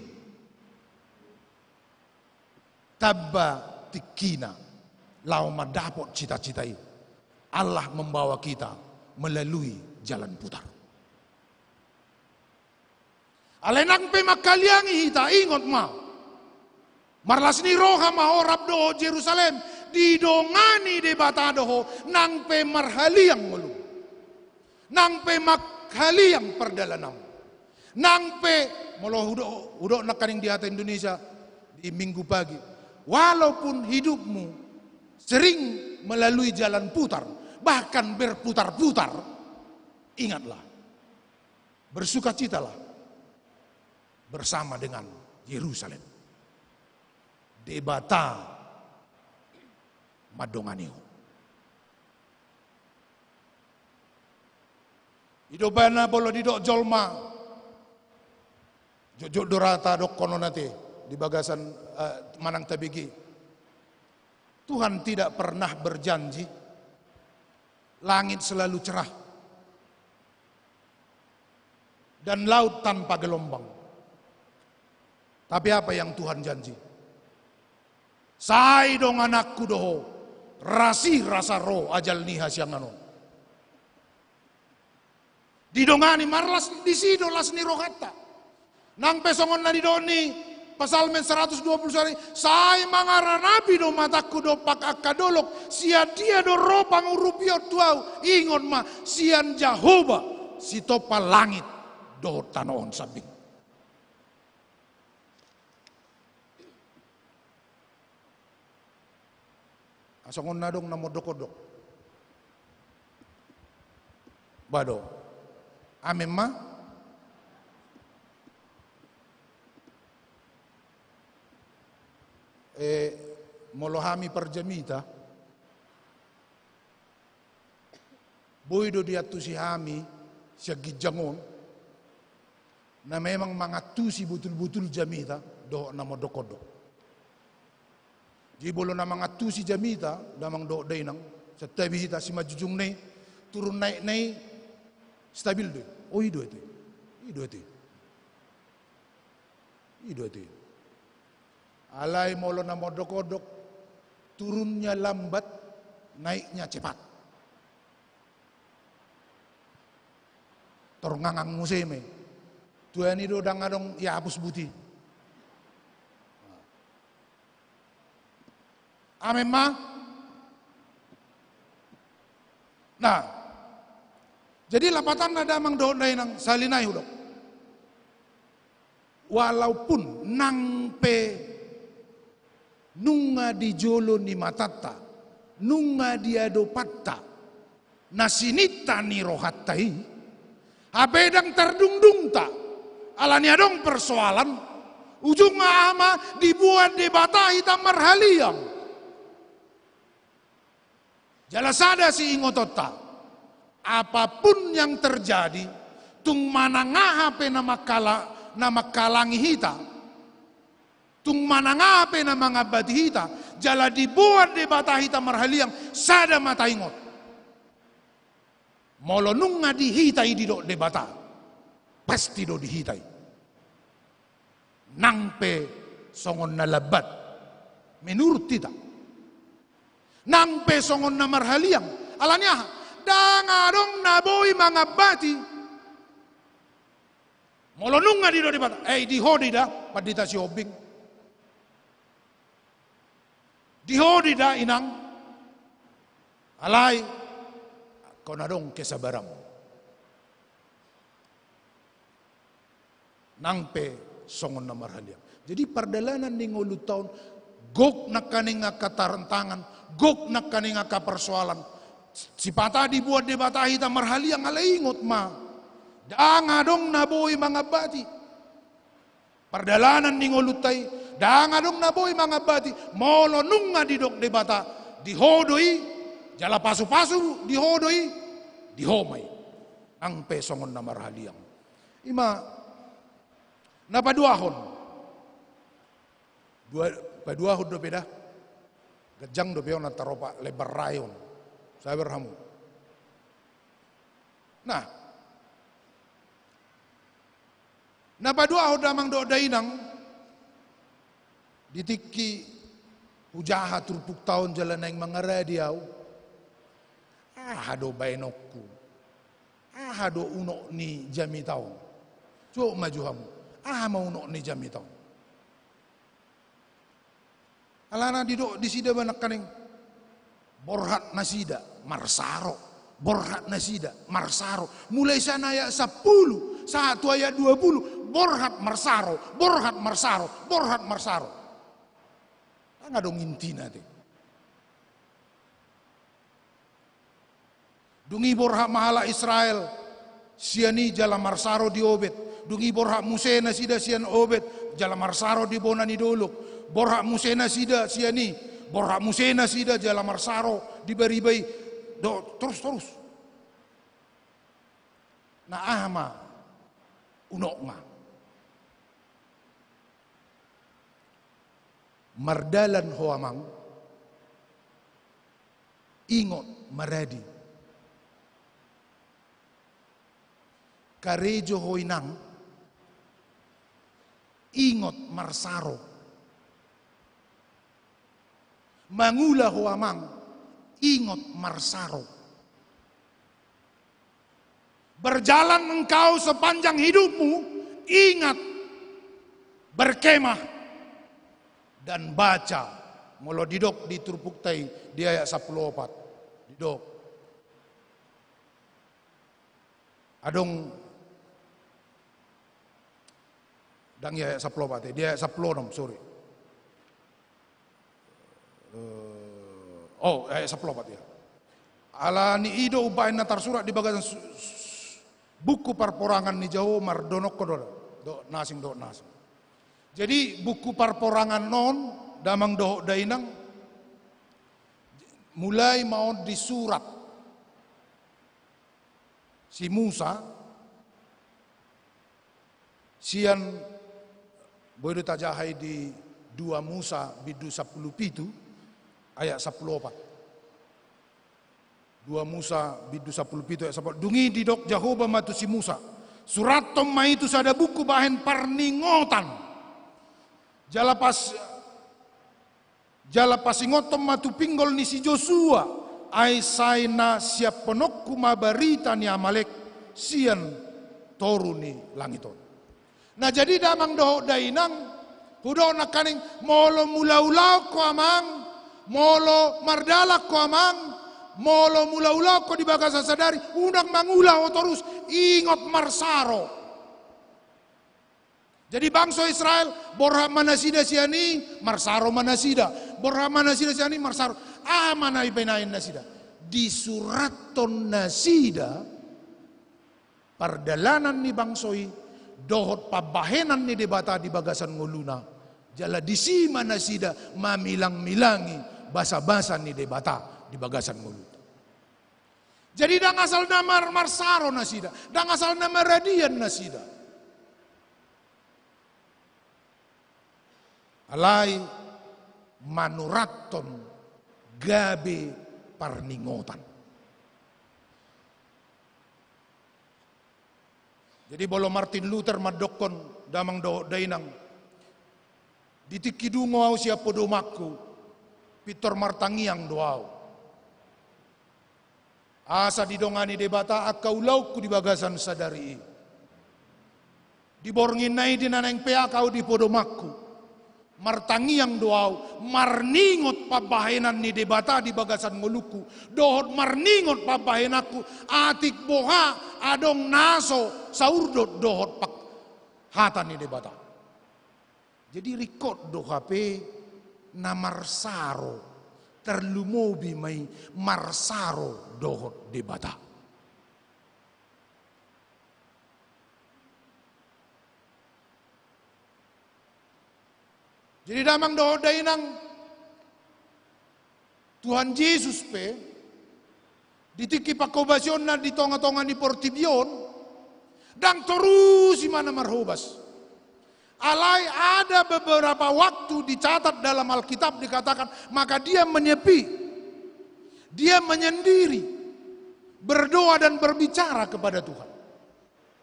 tamba tingkina laho mandapot cita-cita i, Allah membawa kita melalui jalan putar. Alai nang pe manghaliangi hita, ingot ma. Marlas ni roha ma ho rap dohot Jerusalem, didongani Debata do ho, nang pe marhaliang ngolum. Nang pe manghaliang pardalananmu. Nang pe, molo hudok, hudok nangkaning di hata Indonesia di Minggu pagi. Walaupun hidupmu sering melalui jalan putar, bahkan berputar-putar, ingatlah. Bersukacitalah bersama dengan Yerusalem. Debata mandongani ho. I do umbahen na molo didok jolma, jotjot do ra tadokkon on ate di bagasan, eh, manang tabege. Tuhan tidak pernah berjanji langit selalu cerah dan laut tanpa gelombang. Tapi apa yang Tuhan janji? Sai dongananku do ho, rasi rasa ro ajal ni hasiangan on. Didongani, marlas, disi do las ni rohanta. Nang pe songon na nidok ni Psalmen seratus dua puluh satu, sai mangaranapi do matangku dompak angka dolok, sian dia do ro pangurupion tu ahu, ingot ma, sian Jahowa sitompa langit dohot tano on sambing. Songon na adong na mondok-ondok. Ba do. Amen ma. Eh, molo hami parjamita, boi do diantusi hami sian ginjang on, na memang mangantusi botul-botul jamita dohot na mondok-ondok. Jadi molo na mangantusi jamita, damang dohot dainang, santabi hita simanjujungna i, turun naikna i stabil do i. Oh, i do ate. I do ate. I do ate. Alai molo na mondok-ondok, turunnya lambat, naiknya cepat. Tor ngangang muse ma i. Tuani do ndang adong iapus buti. Amen ma. Nah, jadi lapatanna damang dohot dainang, sahali nai hudok. Walaupun nang pe nunga di jolo ni matanta, nunga di adopanta, na sininta ni rohanta i, hape ndang tardungdungta, ala ni adong persoalan, ujungna aha ma, diboan Debata hita marhaliang. Jala sada siingotonta, apapun yang terjadi, tung manang aha pe na mangkala-, na mangkalangi hita, tung manang aha pe na mangambati hita, jala diboan Debata hita marhaliang, sada ma taingot. Molo nunga di hita i didok Debata, pasti do di hita i. Nang pe songon na lambat menurut hita, nang pe songon na marhaliang, ala ni aha? Ndang adong na boi mangambati. Molo nunga didok Debata, eh, di ho do i da, Pandita Sihombing. Di ho do i da, Inang. Alai, ingkon adong kesabaran. Nang pe songon na marhaliang. Jadi pardalanan ni ngolunta on, gok nangkaning angka tantangan, gok nangkaning angka persoalan. Sipata diboan Debata hita marhaliang, alai ingot ma. Ndang adong na boi mangambati. Pardalanan ni ngolunta i, ndang adong na boi mangambati, molo nunga didok Debata, di ho do i, jala pasupasu di ho do i, di ho ma i. Nang pe songon na marhaliang. I ma, na paduahon. Dua, paduahon dope da. Ganjang dope on antara opat lembar rayon. Sabar hamu. Nah, na paduahon damang dohot dainang, di tingki hujaha turpukta on jala naeng mangaradi au, aha do baenonku? Aha do unok ni jamita on? Jawab ma jo hamu, aha ma unok ni jamita on? Alana didok di sida ba nangkaning, borhat nasida marsaro, borhat nasida marsaro. Mulai sian ayat sampulu sahat tu ayat dua pulu, borhat marsaro, borhat marsaro, borhat marsaro. Nga adong intina te. Dung i borhat ma halak Israel sian i jala marsaro di Obed. Dung i borhat muse nasida sian Obed jala marsaro di bona ni dolok. Borhat muse nasida sian i, borhat muse nasida jala marsaro di bariba i. Do, torus, torus. Na aha ma unokna? Mardalan ho amang, ingot maradi. Karejo ho inang, ingot marsaro. Mangula ho amang, ingot marsaro. Berjalan engkau sepanjang hidupmu, ingat berkemah dan baca. Molo didok di turpukta i di ayat sampulu opat, didok. Adong, dang i ayat sampulu opat, di ayat sampulu onom, sorry. Eh, oh, ayat sampulu opat, ya. Ala ni i do umbahen na tarsurat di bagasan su-, su-, buku parporangan ni Jahowa, mardonokkon do, do na asing, do na asing. Jadi, buku parporangan on, damang dohot dainang, mulai ma on disurat si Musa, sian, boi do tajaha i di dua Musa bindu sampulu pitu ayat sampulu opat. Dua Musa bindu sampulu pitu ayat sampulu opat. Dung i didok Jahowa ma tu si Musa, surathon ma i tu sada buku bahen parningotan. Jala pas Jala pasingothon ma tu pinggol ni si Josua, ai sai na siaphononku ma barita ni Amalek sian toru ni langit on. Na jadi damang dohot dainang, hudok nangkaning, molo mulaulaon ho amang, molo mardalan ho amang, molo mulaulaon ho di bagasan sadari, unang mangula ho torus, ingot marsaro. Jadi bangso Israel, borhat ma nasida sian i, marsaro ma nasida. Borhat ma nasida sian i, marsaro. Aha ma na ibaen nasida? Disurathon nasida pardalanan ni bangso i, dohot pambahenan ni Debata di bagasan ngoluna. Jala disi ma nasida mamilangmilangi basabasa ni Debata di bagasan ngoluna. Jadi ndang asal na mar-, marsaro nasida, ndang asal na maradian nasida. Alai manurathon gabe parningotan. Jadi molo Martin Luther mandokkon, damang dohot dainang, di tingki dungo au sian podomanku, pintor martangiang do au. Asa didongani Debata angka ulaonku di bagasan sadari i. Di borngin na i di na naeng peak au di podomanku. Martangiang do au, marningot pambahenan ni Debata di bagasan ngolungku, dohot marningot pambahenanku, atik boha adong na so saurdot dohot pang-, hata ni Debata. Jadi ringkot do hape na marsaro, tarlumobi ma i marsaro dohot Debata. Jadi damang dohot dainang, Tuhan Jesus pe, di tingki panghobasionNa di tongatonga ni portibi on, ndang torus ibana marhobas. Alai ada beberapa waktu dicatat dalam Alkitab, dikatakan, maka dia menyepi, dia menyendiri, berdoa dan berbicara kepada Tuhan.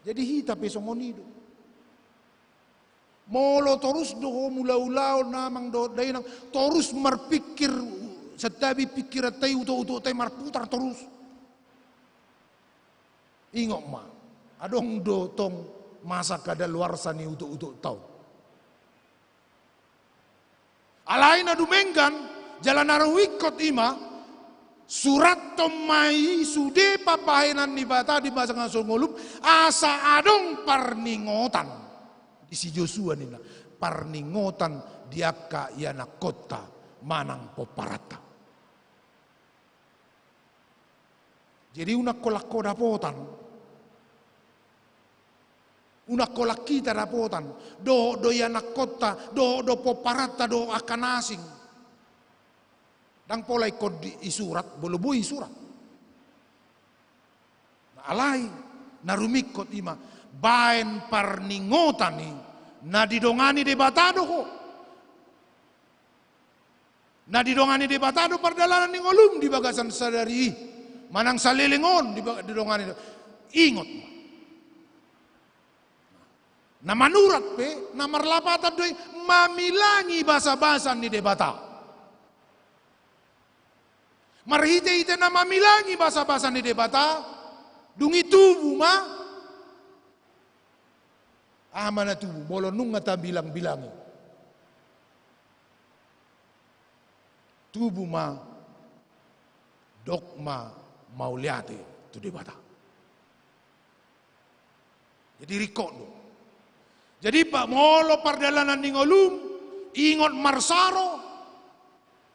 Jadi hita pe songon i do. Molo torus do ho mulaulaon, amang dohot dainang, torus marpikir, santabi pikiranta i, utokutokuta i marputar torus. Ingot ma, adong do tong masa kadaluarsa ni utokutokuta on. Alai na dumenggan, jala na ruingkot i ma, surathon ma i sude pambahenan ni Debata di bagasan ngolum, asa adong parningotan. Di si Josua ninna, parningotan di angka ianakkonta manang pomparanta. Jadi unang holan ho dapotan. Unang holan hita dapotan. Dohot do ianakkonta, dohot do pomparanta, dohot angka na asing. Ndang pola ingkon di, isurat, molo boi isurat. Alai, na rumingkot i ma, baen parningotan i, na didongani Debata do ho. Na didongani Debata do pardalanan ni ngolum di bagasan sadari i. Manang saleleng on di ba-, didongani do. Ingot ma. Na manurat pe, na marlapatan do i mamilangi basabasa ni Debata. Marhitehite na mamilangi basabasa ni Debata, dung i tubu ma, aha ma na tubu, molo nunga tabilangbilangi. Tubu ma dogma mauliate tu Debata. Jadi ringkot do. Jadi pa-, molo pardalanan ni ngolum, ingot marsaro,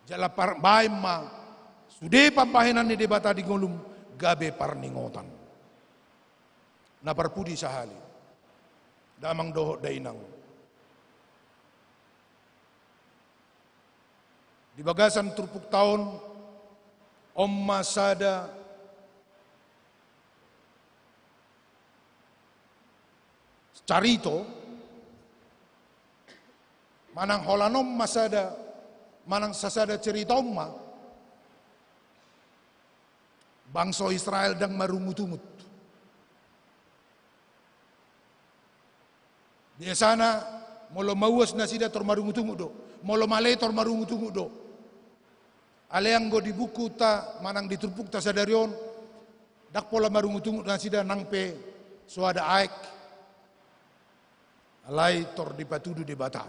jala par-, baen ma sude pambahenan ni Debata di ngolum gabe parningotan. Na parpudi sahali, damang dohot dainang. Di bagasan turpukta on, on ma sada carito, manang holan on ma sada, manang sasada carito on ma, bangso Israel ndang marungutungut. Biasana, molo mauas nasida tor marungutungut do. Molo male tor marungutungut do. Alai anggo di bukuta, manang di turpukta sadari on, ndang pola marungutungut nasida nang pe so ada aek. Alai tor dipatudu Debata.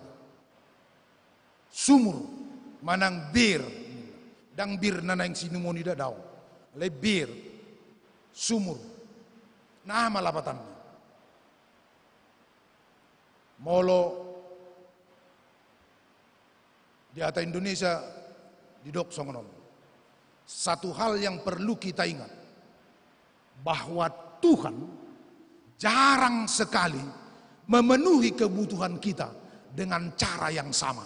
Sumur, manang bir, ndang bir na naeng siinumon i da, daong. Alai bir, sumur. Na aha ma lapatanna? Molo di hata Indonesia didok songon on. Satu hal yang perlu kita ingat, bahwa Tuhan jarang sekali memenuhi kebutuhan kita dengan cara yang sama.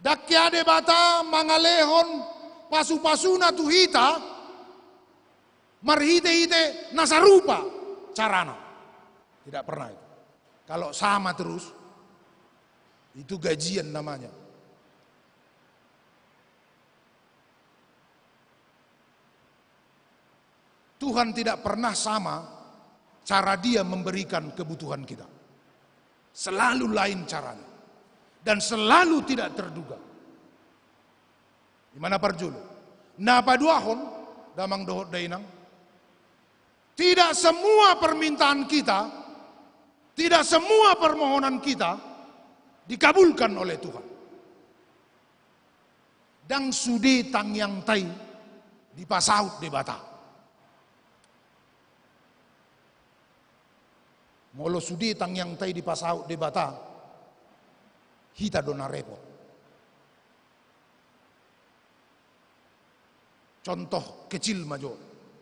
Ndang hea Debata mangalehon pasupasuna tu hita marhitehite na sarupa carana. Tidak pernah itu. Kalau sama terus, itu gajian namanya. Tuhan tidak pernah sama cara Dia memberikan kebutuhan kita. Selalu lain caranya. Dan selalu tidak terduga. Di mana parjolo? Na paduahon, damang dohot dainang, tidak semua permintaan kita, tidak semua permohonan kita dikabulkan oleh Tuhan. Ndang sude tangiangta i dipasaut Debata. Molo sude tangiangta i dipasaut Debata, hita do na repot. Contoh kecil ma jo,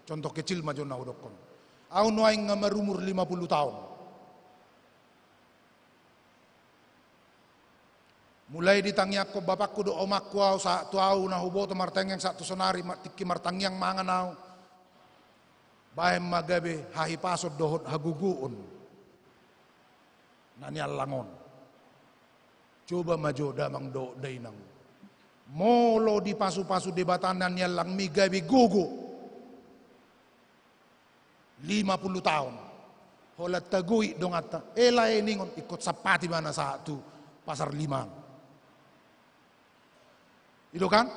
contoh kecil ma jo na hudokkon. Au nuaeng nga marumur lima puluh taon. Mulai ditangiangkon bapakku dohot omakku au, sahat tu au na huboto martangiang sahat tu sonari, ma-, tingki martangiang mangan au. Baen ma gabe hahipason dohot hagogoon na niallang on. Coba ma jo damang dohot dainang. Molo dipasupasu Debata na niallangmi gabe gogo. Lima puluh taon. Holan tagoit donganta. Ela eningon ingkon sampati ma na sahat tu pasar lima. I do kan?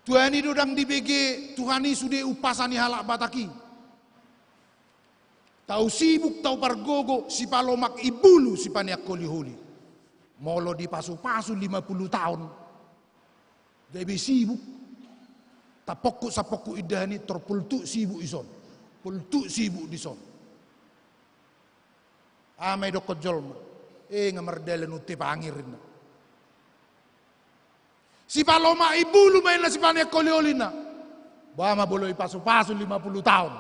Tuhan i do ndang dibege Tuhan i sude umpasa ni halak Batak i. Tau sibuk, tau pargogo, sipalomak imbulu, sipaneang holiholi. Molo dipasupasu lima puluh taon. Gabe sibuk. Tapokkuk, sapokkuk indahan i, tor poltuk sibuk dison. Poltuk sibuk dison. Aha ma idokkon jolma? Eh, nga mardalan unte pangir inna. Sipalomak imbulu ma inna, sipaneang holiholi inna. Boha ma molo ipasupasu lima puluh taon.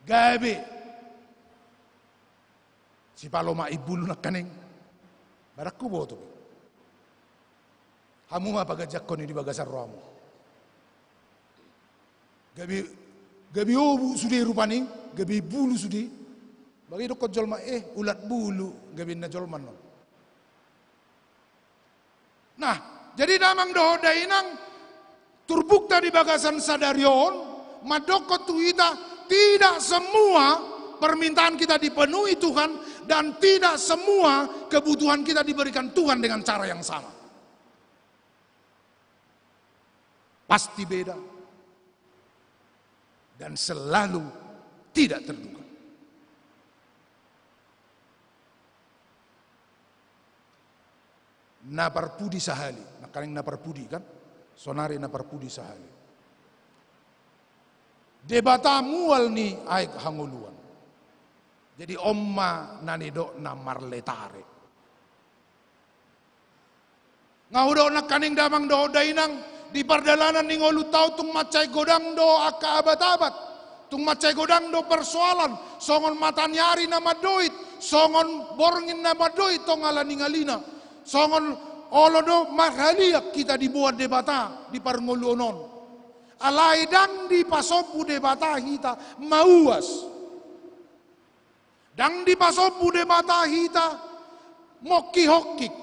Gabe. Sipalomak imbulu nangkaning. Badan huboto. Hamu ma paganjangkon i di bagasan rohamu. Gabe, gabe obu sude rupani, gabe imbulu sude. Bagi dokkon jolma, eh, ulat bulu, gabe inna jolma non. Nah, jadi damang dohot dainang, turbukta di bagasan sadari on, mandokkon tu hita, tidak semua permintaan kita dipenuhi Tuhan, dan tidak semua kebutuhan kita diberikan Tuhan dengan cara yang sama. Pasti beda dan selalu tidak terduga. Na parpudi sahali, nangkaning na parpudi kan, sonari na parpudi sahali. Debata mual ni aek hangoluan. Jadi on ma na nidokna marletare. Nga hudok nangkaning damang dohot dainang, di pardalanan ni ngolunta on tung mansai godang do angka abat-abat, tung mansai godang do persoalan, songon mata ni ari na mandoit, songon borngin na mandoit tong ala ningalina, songon olo do marhaliang hita diboan Debata di parngoluon on. Alai ndang dipasombu Debata hita mauas. Ndang dipasombu Debata hita mongkihongkih,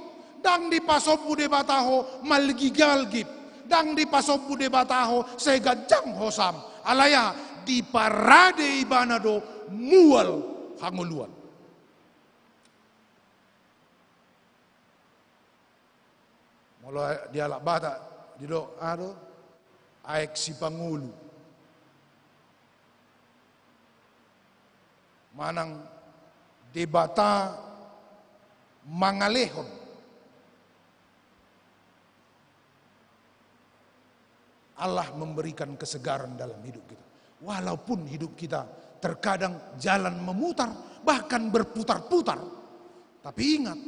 ndang dipasombu Debata ho malgigalgip, ndang dipasombu Debata ho sai ganjang hosam. Alai aha, diparade ibana do mual hangoluan. Molo di halak Batak, didok aha do, aek sipangolu. Manang Debata mangalehon. Allah memberikan kesegaran dalam hidup kita. Walaupun hidup kita terkadang jalan memutar, bahkan berputar-putar. Tapi ingat,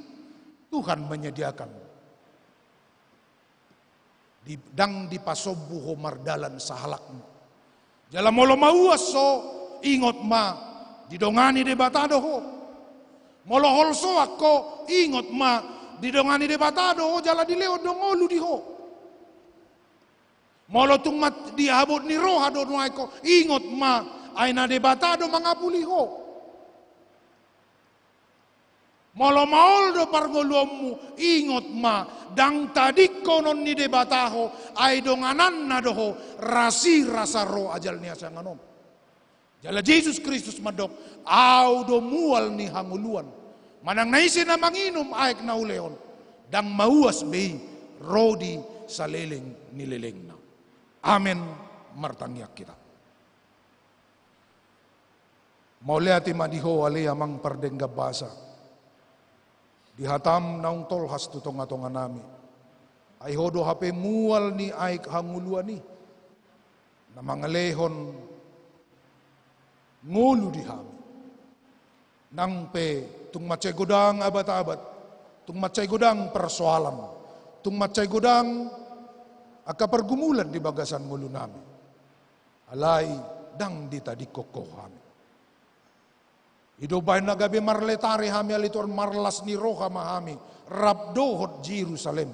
Tuhan menyediakan. Di, ndang dipasombu ho mardalan sahalakmu. Jala molo mauas ho, ingot ma, didongani Debata do ho. Molo holsoan ho, ingot ma, didongani Debata do ho, jala dilehon do ngolu di ho. Molo tung ma di habot ni roha do nuaeng ho, ingot ma, ai na Debata do mangapuli ho. Molo maol do parngoluonmu, ingot ma, ndang tadingkonon ni Debata ho, ai dongananna do ho, rasirasa ro ajal ni hasiangan on. Jala Jesus Kristus mandok, Au do mual ni hangoluan. Manang na ise na manginum aek na hulehon, ndang mauas be i ro di saleleng ni lelengna. Amen. Martangiang hita. Mauliate ma di Ho ale Amang pardenggan basa, di hataM naung tolhas tu tongatonganami. Ai Ho do hape mual ni aek hangoluan i, na mangalehon ngolu di hami. Nang pe tung mansai godang abatabat, tung mansai godang persoalan, tung mansai godang angka pergumulan di bagasan ngolunami. Alai ndang ditadingkon Ho hami. I do umbahen na gabe marletare hami ale Tuhan, marlas ni roha ma hami rap dohot Jerusalem.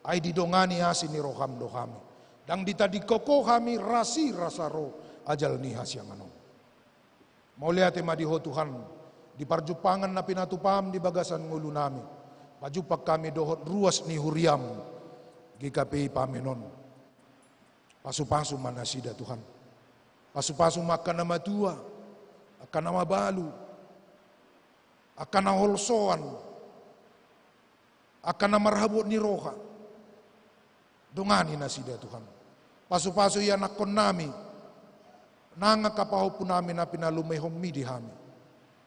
Ai didongani asi ni rohaM do hami. Ndang ditadingkon Ho hami rasirasa ro ajal ni hasiangan on. Mauliate ma di Ho Tuhan, di parjumpangan na pinatupam di bagasan ngolunami. Pajumpang hami dohot ruas ni huriam G K P I Pamen on. Pasupasu ma nasida Tuhan. Pasupasu ma angka na matua, angka na mabalu, angka na holsoan, angka na marhabot ni roha. Dongani nasida Tuhan. Pasupasu ianakkonnami, nang angka pahompunami na pinalumehonmi di hami.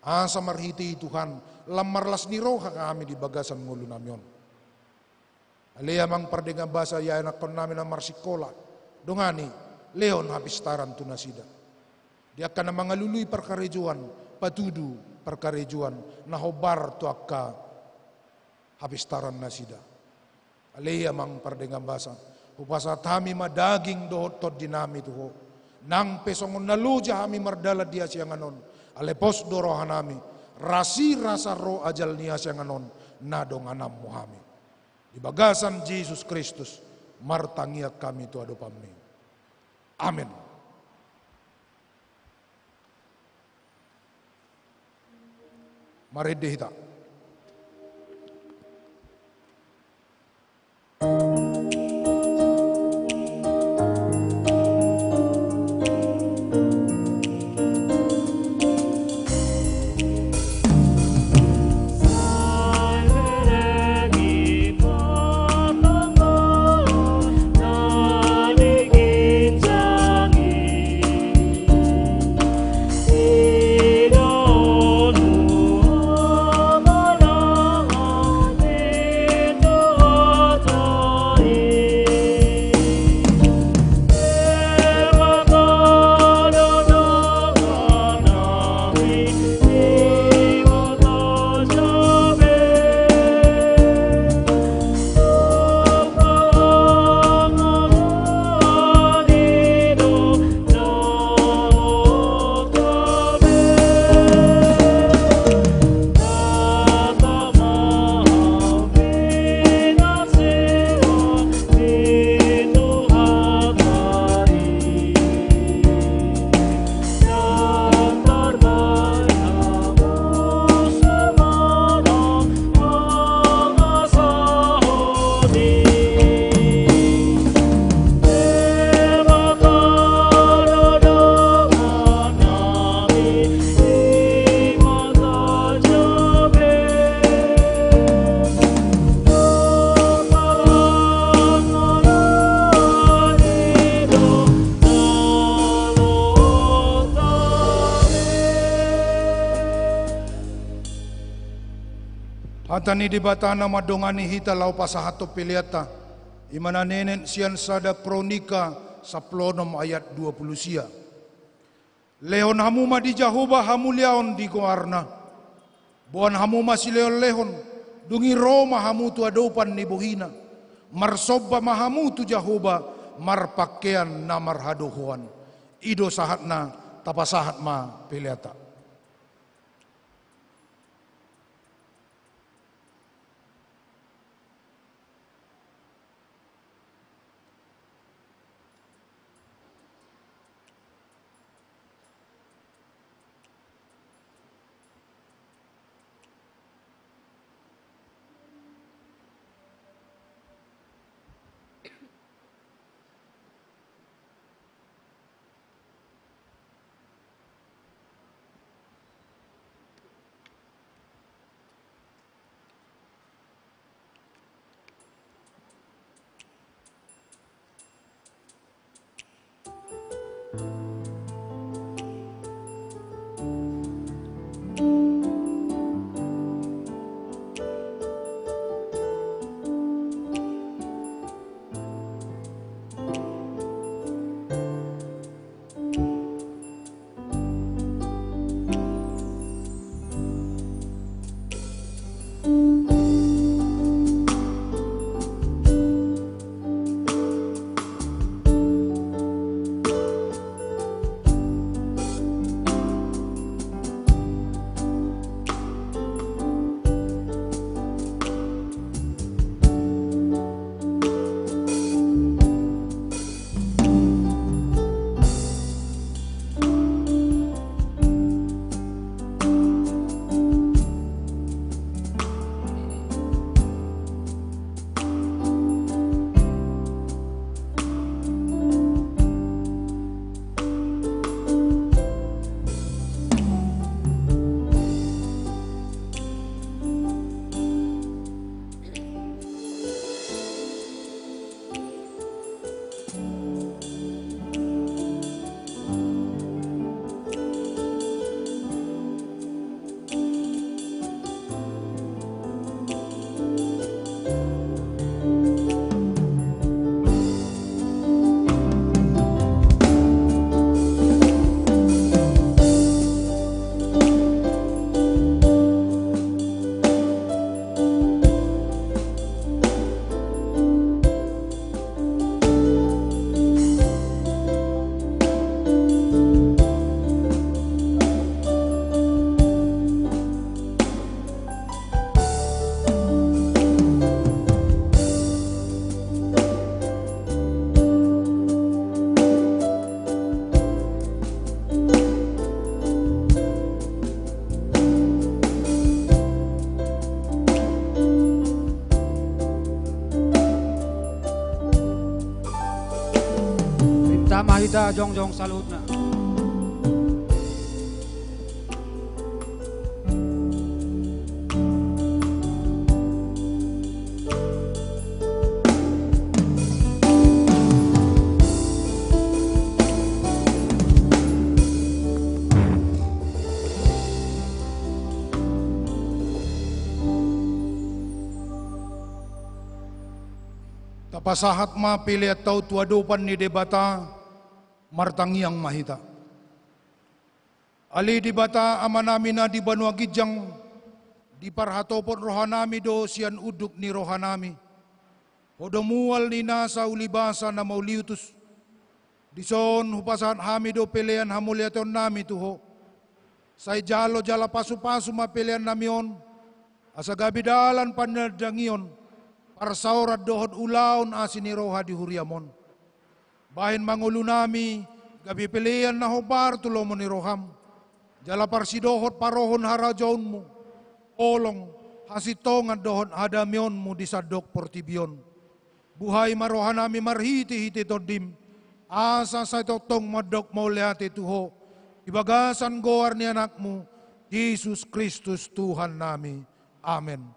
Asa marhite i Tuhan, lam marlas ni roha hami di bagasan ngolunami on. Ale Amang pardenggan basa, ianakkonnami na marsikola, dongani, lehon hapistaran tu nasida. Di angka na mangalului parkarejoan, patudu parkarejoan na hombar tu angka hapistaran nasida. Ale Amang pardenggan basa, hupasahat hami ma daging dohot tondinami tu Ho. Nang pe songon na loja hami mardalan di hasiangan on, ale pos do rohanami, rasirasa ro ajal ni hasiangan on, na dongananmu hami. Di bagasan Jesus Kristus martangiang hami tu adopanmi. Amen. Marende hita. Hata ni Debata na mandongani hita laho pasahathon peleanta, i ma na nienet sian sada Kronika sampulu onom ayat dua pulu sia. Lehon hamu ma di Jahowa hamuliaon di goarna. Boan hamu ma silehonlehon, dung i ro ma hamu tu adopan ni bohina. Marsomba ma hamu tu Jahowa marpangkean na marhadohoan. I do sahatna, tapasahat ma peleanta. Hita jongjong saluhutna. Tapasahat ma peleanta on tu adopan ni Debata, martangiang ma hita. Ale Debata Amanami na di banua ginjang, diparhatopot rohanami do sian unduk ni rohanami. Ho do mual ni nasa ulibasa na mauliutus. Dison hupasahat hami do pelean hamauliateonnami tu Ho. Sai jalo jala pasupasu ma peleannami on, asa gabe dalan panandangion, parsaoran dohot ulaon asi ni roha di huriam on. Bahen ma ngolunami gabe pelean na hombar tu lomo ni roham, jala parsidohot parohon harajaonmu, holong, hasintongan dohot hadameonmu di sandok portibi on. Buhai ma rohanami marhitehite Tondim, asa sai tongtong mandok mauliate tu Ho, di bagasan goar ni Anakmu, Jesus Kristus Tuhannami. Amen.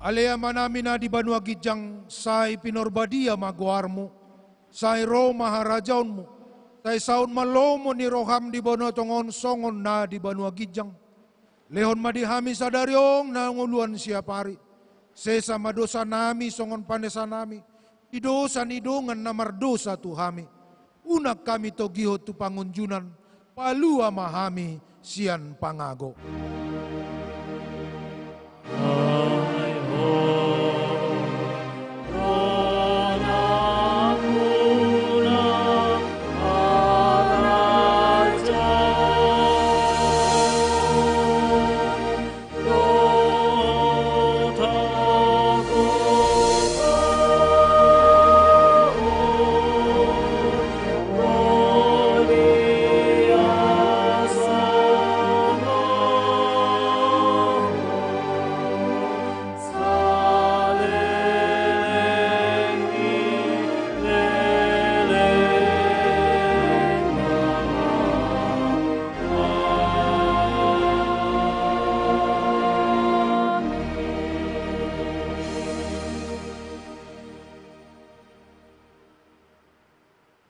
Ale Amanami na di banua ginjang, sai pinarbadia ma goarmu, sai ro ma harajaonmu, sai saut ma lomo ni roham di banua tonga on songon na di banua ginjang. Lehon ma di hami sadari on hangoluan siapari. Sesa ma dosanami songon panesanami di dosa ni dongan na mardosa tu hami. Unang hami togihon tu pangunjunan, palua ma hami sian pangago.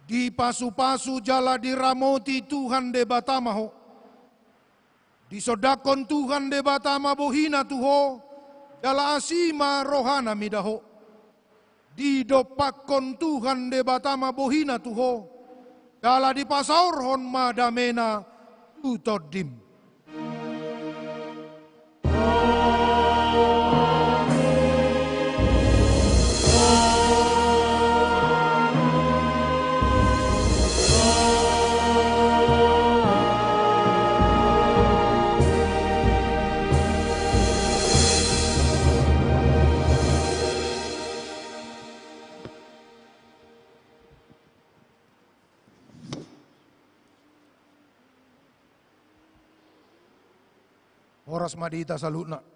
Dipasupasu jala diramoti Tuhan Debata ma ho. Disondangkon Tuhan Debata ma bohina tu ho, jala asi ma rohana mida ho. Didompakkon Tuhan Debata ma bohina tu ho, jala dipasaorhon ma damena tu tondim. Horas ma di hita saluhutna.